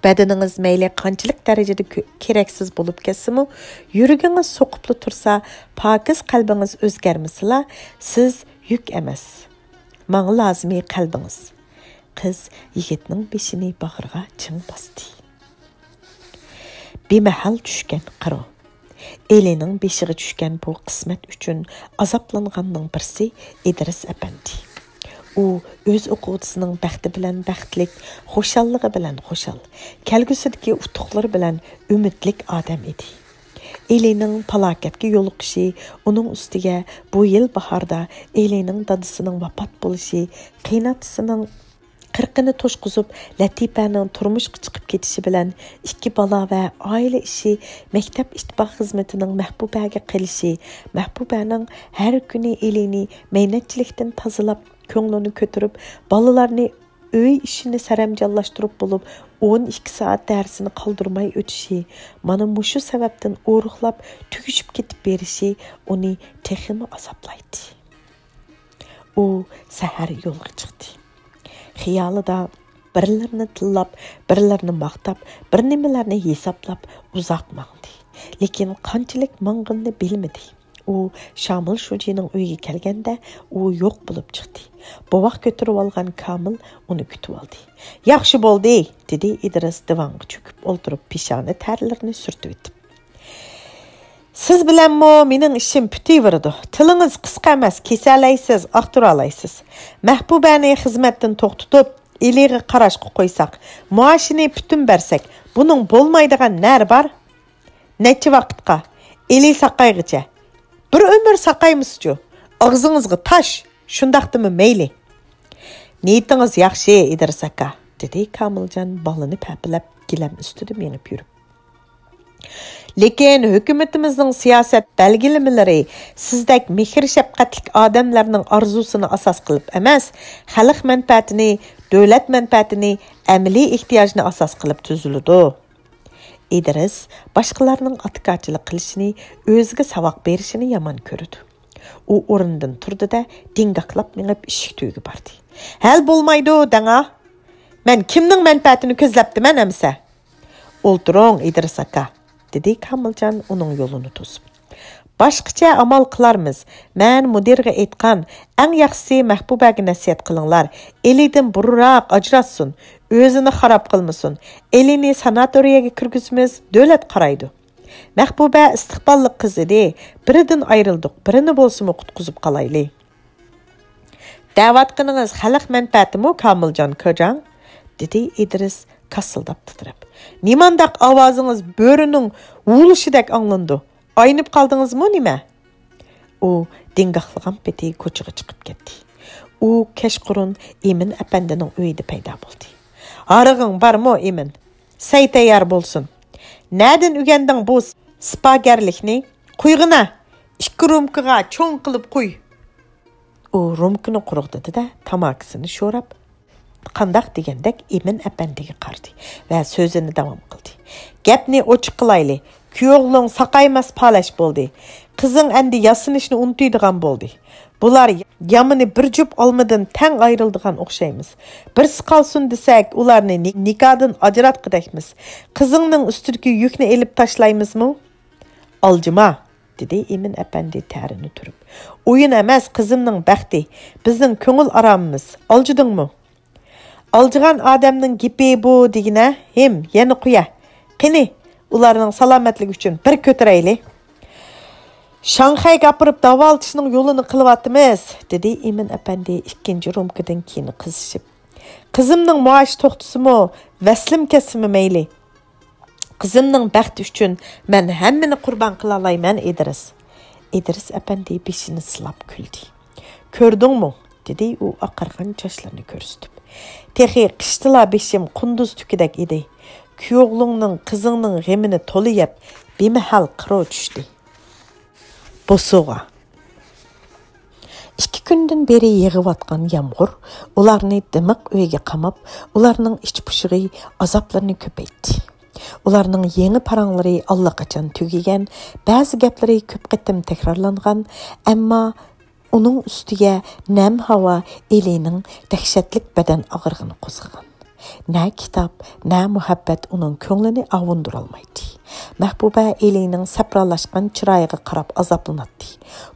بەدىنىڭىز مەيلى قانچىلىك دەرىجىدە كۆ-، كېرەكسىز بولۇپ كەتسىمۇ، يۈرىكىڭىز سوقۇپلا تۇرسا، پاكىز قەلبىڭىز ئۆزگەرمىسىلا، سىز يۈك ئەمەس. ماڭا لازىمى قەلبىڭىز.» قىز يىگىتنىڭ بېشىنى باغرىغا چىڭ باستى. بىمەھەل چۈشكەن قىرو. ئېلىنىڭ بېشىغا چۈشكەن بۇ قىسمەت ئۈچۈن ئازابلانغاننىڭ بىرسى ئىدرىس ئەپەندى. ئۇ ئۆز ئوقۇغۇچىسىنىڭ بەختى بىلەن بەختلىك، خۇشاللىقى بىلەن خۇشال، كەلگۈسىدىكى ئۇتۇقلىرى بىلەن ئۈمىدلىك ئادەم ئىدى. ئېلىنىڭ پالاكەتكە يولۇقۇشى، ئۇنىڭ ئۈستىگە بۇ يىل باھاردا ئېلىنىڭ دادىسىنىڭ ۋاپات بولۇشى، قېيىنئاتىسىنىڭ قىرىقىنى توشقۇزۇپ، لەتىپەنىڭ تۇرمۇشقا چىقىپ كېتىشى بىلەن ئىككى بالا ۋە ئائىلە ئىشى، مەكتەپ ئىتتىپاق خىزمىتىنىڭ مەھبۇبەگە قېلىشى، مەھبۇبەنىڭ ھەر كۈنى ئېلىنى مەينەتچىلىكتىن تازىلاپ، كۆڭلىنى كۆتۈرۈپ، بالىلارنى ئۆي ئىشىنى سەرەمجانلاشتۇرۇپ بولۇپ، ئون ئىككى سائەت دەرسىنى قالدۇرماي ئۆتۈشى، مانا مۇشۇ سەۋەبتىن ئورۇقلاپ، تۈگىشىپ كېتىپ بېرىشى ئۇنى تېخىمۇ ئازابلايتتى. ئۇ سەھەر يولغا چىقتى. خىيالىدا بىرلىرىنى تىللاپ، بىرلىرىنى ماختاپ، بىر نېمىلەرنى ھېسابلاپ ئۇزاق ماڭدى. لېكىن قانچىلىك ماڭغىنىنى بىلمىدى. ئۇ شامىل شۇجىنىڭ ئۆيىگە كەلگەندە، ئۇ يوق بولۇپ چىقتى. بوۋاق كۆتۈرۈۋالغان كامىل ئۇنى كۈتۈۋالدى. «ياخشى بولدى!» دېدى ئىدرىس دىۋانغا چۆكۈپ ئولتۇرۇپ، پېشانە تەرلىرىنى سۈرتۈۋېتىپ. «سىز بىلەنمۇ مېنىڭ ئىشىم پۈتۈۋېرىدۇ. تىلىڭىز قىسقا ئەمەس، كېسەلەيسىز، ئاختۇرالايسىز. مەھبۇبەنى خىزمەتتىن توختىتىپ، ئېلىغا قاراشقا قويساق، مائاشىنى پۈتۈن بەرسەك، بۇنىڭ بولمايدىغان نەرى بار؟ نەچچە ۋاقىتقا؟ ئېلى ساقايغىچە. بىر ئۆمۈر ساقايمىسىچۇ؟ ئاغزىڭىزغا تاش، شۇنداقتىمۇ مەيلى.» «نىيىتىڭىز ياخشى، ئىدرىس ئاكا»، دېدى كامىلجان بالىنى پەپىلەپ گىلەم ئۈستىدە مېڭىپ يۈرۈپ. لېكىن ھۆكۈمىتىمىزنىڭ سىياسەت بەلگىلىمىلىرى سىزدەك مېھىر-شەپقەتلىك ئادەملەرنىڭ ئارزۇسىنى ئاساس قىلىپ ئەمەس، خەلق مەنپەئەتىنى، دۆلەت مەنپەئەتىنى، ئەمەلىي ئېھتىياجنى ئاساس قىلىپ تۈزۈلىدۇ. ئىدرىس باشقىلارنىڭ ئاتىكارچىلىق قىلىشىنى، ئۆزىگە ساۋاق بېرىشىنى يامان كۆرىدۇ. ئۇ ئورنىدىن تۇردى-دە، دىڭگاقلاپ مېڭىپ ئىشىك تۈۋىگە باردى. ھەل بولمايدۇ دەڭا! مەن كىمنىڭ مەنپەئەتىنى كۆزلەپتىمەن ئەمىسە؟ ئولتۇرۇڭ، ئىدرىس ئاكا، دېدى كامىلجان ئۇنىڭ يولىنى توسۇپ. باشقىچە ئامال قىلارمىز. مەن مۇدىرغا ئېيتقان، ئەڭ ياخشىسى مەھبۇبەگە نەسىھەت قىلىڭلار، ئېلىدىن بۇرۇنراق ئاجراشسۇن، ئۆزىنى خاراب قىلمىسۇن. ئېلىنى ساناتورىيەگە كىرگۈزىمىز، دۆلەت قارايدۇ. مەھبۇبە ئىستىقباللىق قىز ئىدى. بىرىدىن ئايرىلدۇق، بىرىنى بولسىمۇ قۇتقۇزۇپ قالايلى. دەۋاتقىنىڭىز خەلق مەنپەئەتىمۇ، كامىلجان كوجاڭ؟ دېدى ئىدرىس كاسسىلداپ تىترەپ. نېمانداق ئاۋازىڭىز بۆرىنىڭ ھۇۋلىشىدەك ئاڭلىنىدۇ؟ ئاينىپ قالدىڭىزمۇ نېمە؟ ئۇ دىڭگاقلىغان پېتى كوچىغا چىقىپ كەتتى. ئۇ كەچقۇرۇن ئىمىن ئەپەندىنىڭ ئۆيىدە پەيدا بولدى. ھارىغىڭ بارمۇ، ئىمىن؟ سەي تەييار بولسۇن. نەدىن ئۆگەندىڭ بۇ سىپاگەرلىكنى؟ قۇيغىنا، ئىككى رومكىغا چوڭ قىلىپ قۇي. ئۇ رومكىنى قۇرغۇتتى-دە، تاماكىسىنى شوراپ، قانداق دېگەندەك ئىمىن ئەپەندىگە قارىدى ۋە سۆزىنى داۋام قىلدى. گەپنى ئوچۇق قىلايلى. كۈيئوغلۇڭ ساقايماس پالەچ بولدى. قىزىڭ ئەمدى ياسىنىشنى ئۇنتۇيدىغان بولدى. بۇلار يامىنى بىر جۈپ ئالمىدىن تەڭ ئايرىلىدىغان ئوخشايمىز. بىرسى قالسۇن دېسەك، ئۇلارنى نى-، نىكادىن ئاجراتقۇدەكمىز. قىزىڭنىڭ ئۈستىدىكى يۈكنى ئېلىپ تاشلايمىزمۇ؟ ئالجىما، دېدى ئىمىن ئەپەندى تەرىنى تۈرۈپ. ئويۇن ئەمەس، قىزىمنىڭ بەختى، بىزنىڭ كۆڭۈل ئارامىمىز. ئالجىدىڭمۇ؟ ئالجىغان ئادەمنىڭ گېپى بۇ دېگىنە، ھىم، يەنە قويە. قېنى، ئۇلارنىڭ سالامەتلىكى ئۈچۈن بىر كۆتۈرەيلى. شاڭخەيگە ئاپىرىپ داۋالىتىشنىڭ يولىنى قىلىۋاتىمىز، دېدى ئىمىن ئەپەندى ئىككىنچى رومكىدىن كېيىن قىزىشىپ. قىزىمنىڭ مائاشى توختىسىمۇ، ۋەسلىم كەتسىمۇ مەيلى. قىزىمنىڭ بەختى ئۈچۈن مەن ھەممىنى قۇربان قىلالايمەن، ئىدرىس. ئىدرىس ئەپەندى بېشىنى سىلاپ كۈلدى. كۆردۈڭمۇ؟ دېدى ئۇ ئاقارغان چاچلىرىنى كۆرسىتىپ. تېخى قىشتىلا بېشىم قۇندۇز تۈكىدەك ئىدى. كۈيئوغلۇڭنىڭ، قىزىڭنىڭ غېمىنى تولا يەپ، بىمەھەل قىرو چۈشتى. بوسۇغا. ئىككى كۈندىن بېرى يېغىۋاتقان يامغۇر ئۇلارنى دىمىق ئۆيگە قاماپ، ئۇلارنىڭ ئىچ پۇشۇقى، ئازابلىرىنى كۆپەيتتى. ئۇلارنىڭ يېڭى پاراڭلىرى ئاللىقاچان تۈگىگەن، بەزى گەپلىرى كۆپ قېتىم تەكرارلانغان، ئەمما ئۇنىڭ ئۈستىگە نەم ھاۋا ئېلىنىڭ دەھشەتلىك بەدەن ئاغرىقىنى قوزغىغان. نە كىتاب، نە مۇھەببەت ئۇنىڭ كۆڭلىنى ئاۋۇندۇرالمايتتى. مەھبۇبە ئېلىنىڭ سەپرالاشقان چىرايىغا قاراپ ئازابلىناتتى.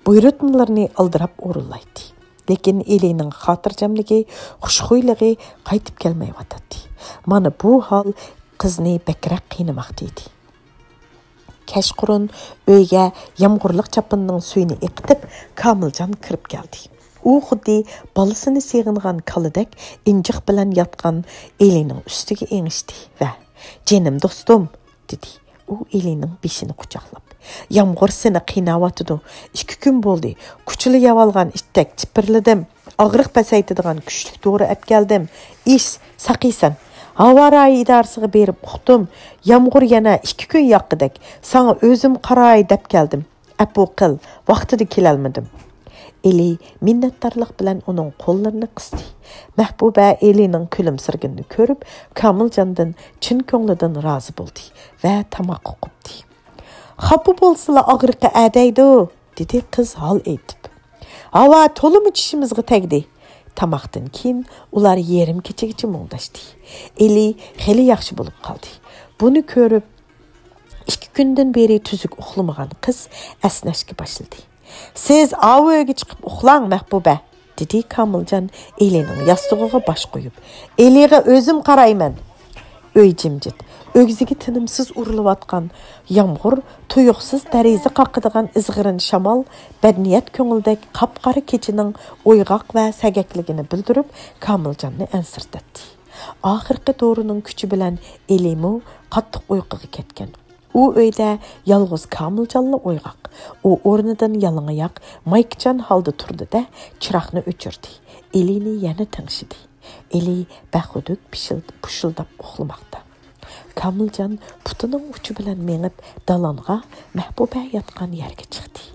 بۇيرۇتمىلىرىنى ئالدىراپ ئورۇنلايتتى. لېكىن ئېلىنىڭ خاتىرجەملىكى، خۇشخۇيلۇقى قايتىپ كەلمەيۋاتاتتى. مانا بۇ ھال قىزنى بەكرەك قىينىماقتا ئىدى. كەچقۇرۇن ئۆيگە يامغۇرلۇق چاپىنىنىڭ سۈيىنى ئېقىتىپ، كامىلجان كىرىپ كەلدى. ئۇ خۇددى بالىسىنى سېغىنغان كالىدەك ئىنجىق بىلەن ياتقان ئېلىنىڭ ئۈستىگە ئېڭىشتى ۋە، «جېنىم دوستۇم!» دېدى. ئۇ ئېلىنىڭ بېشىنى قۇچاقلاپ. «يامغۇر سېنى قىيناۋاتىدۇ. ئىككى كۈن بولدى. كۇچىلا يەۋالغان ئىتتەك چىپىرلىدىم. ئاغرىق پەسەيتىدىغان كۈچلۈك دورا ئەپكەلدىم. ئىچ، ساقىيسەن. ھاۋا رايى ئىدارىسىغا بېرىپ ئۇقتۇم. يامغۇر يەنە ئىككى كۈن ياغقۇدەك. ساڭا ئۆزۈم قاراي دەپ كەلدىم. ئەپۇ قىل، ۋاقتىدا كېلەلمىدىم.» ئېلى مىننەتدارلىق بىلەن ئۇنىڭ قوللىرىنى قىستى. مەھبۇبە ئېلىنىڭ كۈلۈمسىرىگىنىنى كۆرۈپ، كامىلجاندىن چىن كۆڭلىدىن رازى بولدى ۋە تاماققا قوپتى. «خاپا بولسىلا ئاغرىقى ئەدەيدۇ»، دېدى قىز ھال ئېيتىپ. «ھاۋا تولىمۇ چىشىمىزغا تەگدى.» تاماقتىن كېيىن ئۇلار يېرىم كېچىگىچە مۇڭداشتى. ئېلى خېلى ياخشى بولۇپ قالدى. بۇنى كۆرۈپ، ئىككى كۈندىن بېرى تۈزۈك ئۇخلىمىغان قىز ئەسنەشكە باشلىدى. «سىز ئاۋۇ ئۆيگە چىقىپ ئۇخلاڭ، مەھبۇبە.» دېدى كامىلجان ئېلىنىڭ ياستۇقىغا باش قويۇپ. «ئېلىغا ئۆزۈم قارايمەن.» ئۆي جىمجىت. ئۆگزىگە تىنىمسىز ئۇرۇلۇۋاتقان يامغۇر، تۇيۇقسىز دېرىزە قاقىدىغان ئىزغىرىن شامال، بەدنىيەت كۆڭۈلدەك قاپقارا كېچىنىڭ ئويغاق ۋە سەگەكلىكىنى بىلدۈرۈپ، كامىلجاننى ئەنسىرىتەتتى. ئاخىرقى دورىنىڭ كۈچى بىلەن ئېلىمۇ قاتتىق ئۇيقۇغا كەتكەن. ئۇ ئۆيدە يالغۇز كامىلجانلا ئويغاق. ئۇ ئورنىدىن يالىڭاياق، مايكىچان ھالدا تۇردى-دە، چىراغنى ئۆچۈردى. ئېلىنى يەنە تىڭشىدى. ئېلى بەخۇدۈك پىشىل-، پۇشۇلداپ ئۇخلىماقتا. كامىلجان پۇتىنىڭ ئۇچى بىلەن مېڭىپ، دالانغا، مەھبۇبە ياتقان يەرگە چىقتى.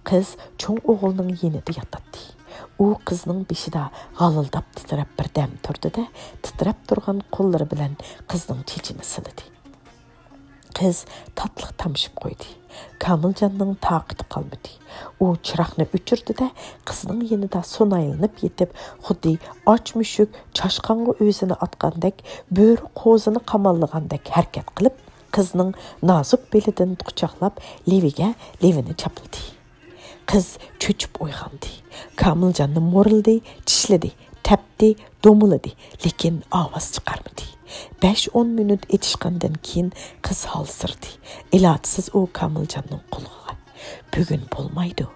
قىز چوڭ ئوغلىنىڭ يېنىدا ياتاتتى. ئۇ قىزنىڭ بېشىدا غالىلداپ تىترەپ بىردەم تۇردى-دە، تىترەپ تۇرغان قوللىرى بىلەن قىزنىڭ چېچىنى سىلىدى. قىز تاتلىق تامشىپ قويدى. كامىلجاننىڭ تاقىتى قالمىدى. ئۇ چىراغنى ئۆچۈردى-دە، قىزنىڭ يېنىدا سۇنايلىنىپ يېتىپ، خۇددى ئاچ مۈشۈك چاشقانغا ئۆزىنى ئاتقاندەك، بۆرە قوزىنى قاماللىغاندەك ھەرىكەت قىلىپ، قىزنىڭ نازۇك بېلىدىن قۇچاقلاپ، لېۋىگە لېۋىنى چاپلىدى. قىز چۆچۈپ ئويغاندى. كامىلجاننى مورىلىدى، چىشلىدى، تەپتى، دومىلىدى، لېكىن ئاۋاز چىقارمىدى. بەش-ئون مىنۇت ئېتىشقاندىن كېيىن قىز ھالسىرىدى. ئىلاجسىز ئۇ كامىلجاننىڭ قۇلىقىغا، «بۈگۈن بولمايدۇ»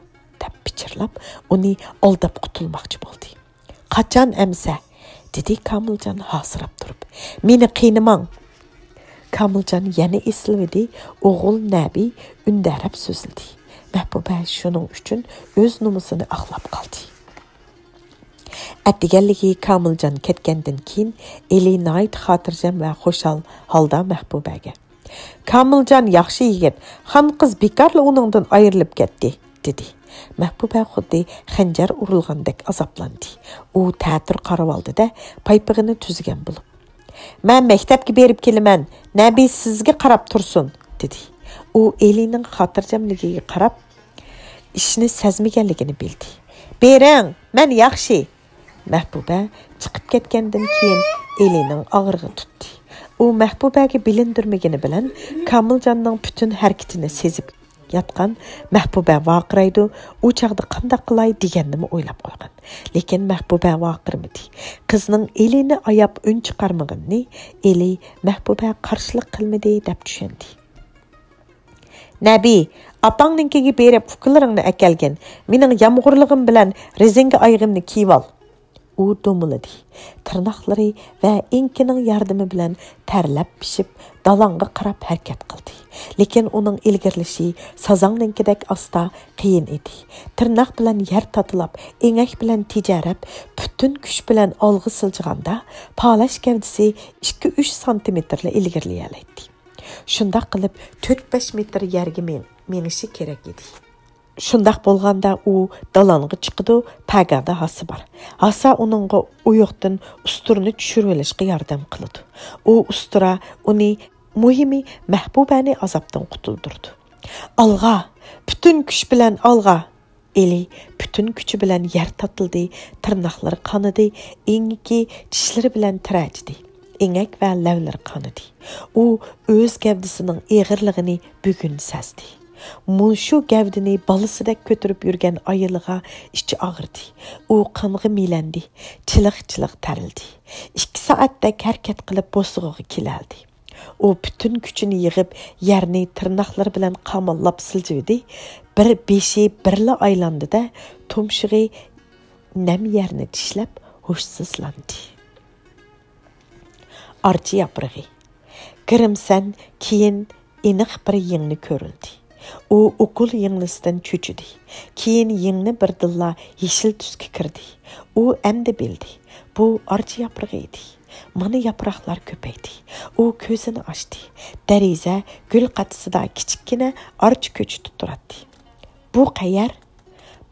دەپ پىچىرلاپ، ئۇنى ئالداپ قۇتۇلماقچى بولدى. «قاچان ئەمسە؟» دېدى كامىلجان ھاسىراپ تۇرۇپ. «مېنى قىينىماڭ!» كامىلجان يەنە ئېسىلىۋىدى، ئوغۇل نەبى ئۈندەرەپ سۆزلىدى. مەھبۇبە شۇنىڭ ئۈچۈن ئۆز نومۇسىنى ئاقلاپ قالدى. ئەتىگەنلىكى كامىلجان كەتكەندىن كېيىن، ئېلى ناھايىتى خاتىرجەم ۋە خۇشال ھالدا مەھبۇبەگە، «كامىلجان ياخشى يىگىت، خانقىز بىكارلا ئۇنىڭدىن ئايرىلىپ كەتتى» دېدى. مەھبۇبە خۇددى خەنجەر ئۇرۇلغاندەك ئازابلاندى. ئۇ تەتۈر قارىۋالدى-دە، پايپىقىنى تۈزىگەن بولۇپ، «مەن مەكتەپكە بېرىپ كېلىمەن، نەبى سىزگە قاراپ تۇرسۇن» دېدى. ئۇ ئېلىنىڭ خاتىرجەملىكىگە قاراپ، ئىشنى سەزمىگەنلىكىنى بىلدى. «بېرىڭ، مەن ياخشى!» مەھبۇبە چىقىپ كەتكەندىن كېيىن ئېلىنىڭ ئاغرىقى تۇتتى. ئۇ مەھبۇبەگە بىلىندۈرمىگىنى بىلەن كامىلجاننىڭ پۈتۈن ھەرىكىتىنى سېزىپ ياتقان مەھبۇبە ۋارقىرايدۇ، ئۇ چاغدا قانداق قىلاي دېگەننىمۇ ئويلاپ قويغان. لېكىن مەھبۇبە ۋارقىرىمىدى. قىزنىڭ ئېلىنى ئاياپ ئۈن چىقارمىغىنىنى ئېلى مەھبۇبە قارشىلىق قىلمىدى دەپ چۈشەندى. «نەبى، ئاپاڭنىڭكىگە بېرىپ ئۇكىلىرىڭنى ئەكەلگىن، مېنىڭ يامغۇرلۇقۇم بىلەن رېزىنكە ئايىغىمنى كىيىۋال.» ئۇ دومىلىدى. تىرناقلىرى ۋە ئېڭىكىنىڭ ياردىمى بىلەن تەرلەپ پىشىپ، دالاڭغا قاراپ ھەرىكەت قىلدى. لېكىن ئۇنىڭ ئىلگىرىلىشى سازاڭنىڭكىدەك ئاستا، قىيىن ئىدى. تىرناق بىلەن يەر تاتىلاپ، ئېڭەك بىلەن تىجەرەپ، پۈتۈن كۈچ بىلەن ئالغا سىلجىغاندا، پالەچ گەۋدىسى ئىككى-ئۈچ سانتىمېتىرلا ئىلگىرىلىيەلەيتتى. شۇنداق قىلىپ تۆت-بەش مېتىر يەرگە مېڭ-، مېڭىشى كېرەك ئىدى. شۇنداق بولغاندا ئۇ دالانغا چىقىدۇ، پەگادا ھاسا بار. ھاسا ئۇنىڭغا ئويۇقتىن ئۇستۇرىنى چۈشۈرۈۋېلىشقا ياردەم قىلىدۇ. ئۇ ئۇستۇرا ئۇنى، مۇھىمى مەھبۇبەنى ئازابتىن قۇتۇلدۇرىدۇ. «ئالغا! پۈتۈن كۈچ بىلەن ئالغا!» ئېلى پۈتۈن كۈچى بىلەن يەر تاتىلىدى، تىرناقلىرى قانىدى، ئېڭىكى چىشلىرى بىلەن تىرەجىدى. ئېڭەك ۋە لەۋلىرى قانىدى. ئۇ ئۆز گەۋدىسىنىڭ ئېغىرلىقىنى بۈگۈن سەزدى. مۇشۇ گەۋدىنى بالىسىدەك كۆتۈرۈپ يۈرگەن ئايالىغا ئىچى ئاغرىدى. ئۇ قانغا مىلەندى، چىلىق-چىلىق تەرلىدى. ئىككى سائەتتەك ھەرىكەت قىلىپ بوسۇغىغا كېلەلدى. ئۇ پۈتۈن كۈچىنى يىغىپ، يەرنى تىرناقلىرى بىلەن قاماللاپ سىلجىۋىدى. بىر بېشى بىرلا ئايلاندى-دە، تۇمشۇقى نەم يەرنى چىشلەپ، ھوشسىزلاندى. ئارچا ياپرىقى. گىرىمسەن كېيىن ئېنىق بىر يىڭنە كۆرۈلدى. ئۇ ئوكۇل يىڭنىسىدىن چۆچۈدى. كېيىن يىڭنە بىردىنلا يېشىل تۈسكە كىردى. ئۇ ئەمدى بىلدى. بۇ ئارچا ياپرىقى ئىدى. مانا ياپراقلار كۆپەيدى. ئۇ كۆزىنى ئاچتى. دېرىزە گۈل قاچىسىدا كىچىككىنە ئارچا كۆچىتى تۇراتتى. «بۇ قەيەر؟»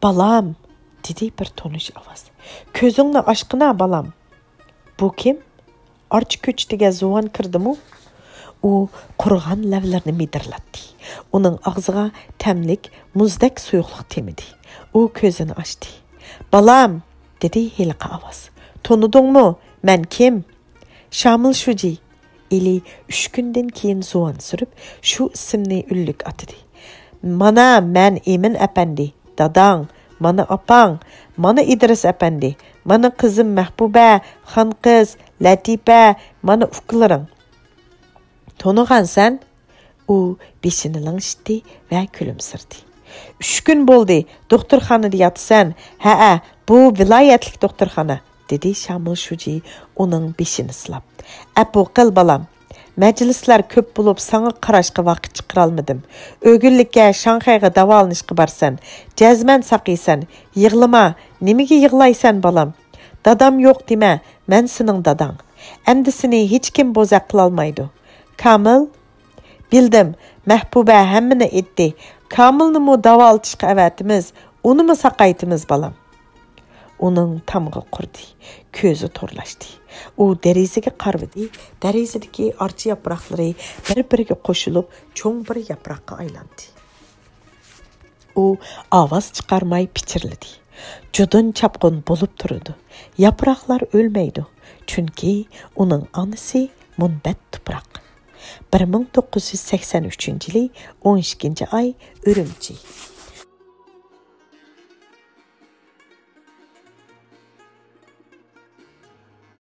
«بالام!» دېدى بىر تونۇش ئاۋاز. «كۆزۈڭنى ئاچقىنا، بالام!» «بۇ كىم؟ ئارچا كۆچىتىگە زۇۋان كىردىمۇ؟» ئۇ قۇرۇغان لەۋلىرىنى مىدىرلاتتى. ئۇنىڭ ئاغزىغا تەملىك، مۇزدەك سۇيۇقلۇق تېمىدى. ئۇ كۆزىنى ئاچتى. «بالام!» دېدى ھېلىقى ئاۋاز. «تونۇدۇڭمۇ؟ مەن كىم؟» «شامىل شۇجى.» ئېلى ئۈچ كۈندىن كېيىن زۇۋان سۈرۈپ، شۇ ئىسىمنى ئۈنلۈك ئاتىدى. «مانا مەن ئىمىن ئەپەندى، داداڭ، مانا ئاپاڭ، مانا ئىدرىس ئەپەندى، مانا قىزىم مەھبۇبە، خانقىز، لەتىپە، مانا ئۇكىلىرىڭ. تونۇغانسەن؟» ئۇ بېشىنى لىڭشىتتى ۋە كۈلۈمسىرىدى. «ئۈچ كۈن بولدى، دوختۇرخانىدا ياتىسەن. ھەئە، بۇ ۋىلايەتلىك دوختۇرخانا.» دېدى شامىل شۇجى ئۇنىڭ بېشىنى سىلاپ. «ئەپۇ قىل، بالام. مەجلىسلەر كۆپ بولۇپ، ساڭا قاراشقا ۋاقىت چىقىرالمىدىم. ئۆگۈنلۈككە شاڭخەيگە داۋالىنىشقا بارىسەن. جەزمەن ساقىيىسەن. يىغلىما. نېمىگە يىغلايسەن، بالام؟ دادام يوق دېمە، مەن سېنىڭ داداڭ. ئەمدى سېنى ھېچكىم بوزەك قىلالمايدۇ. كامىل؟ بىلدىم، مەھبۇبە ھەممىنى ئېيتتى. كامىلنىمۇ داۋالىتىشقا ئەۋەتىمىز، ئۇنىمۇ ساقايتىمىز، بالام. ئۇنىڭ تامغا قۇردى، كۆزى تورلاشتى. ئۇ دېرىزىگە قارىۋىدى، دېرىزىدىكى ئارچا ياپراقلىرى بىر-بىرىگە قوشۇلۇپ، چوڭ بىر ياپراققا ئايلاندى. ئۇ ئاۋاز چىقارماي پىچىرلىدى. جۇدۇن چاپقۇن بولۇپ تۇرىدۇ. ياپراقلار ئۆلمەيدۇ، چۈنكى ئۇنىڭ ئانىسى مۇنبەت تۇپراق. بىر مىڭ توققۇز يۈز سەكسەن ئۈچىنچى يىلى ئون ئىككىنچى ئاي، ئۈرۈمچى.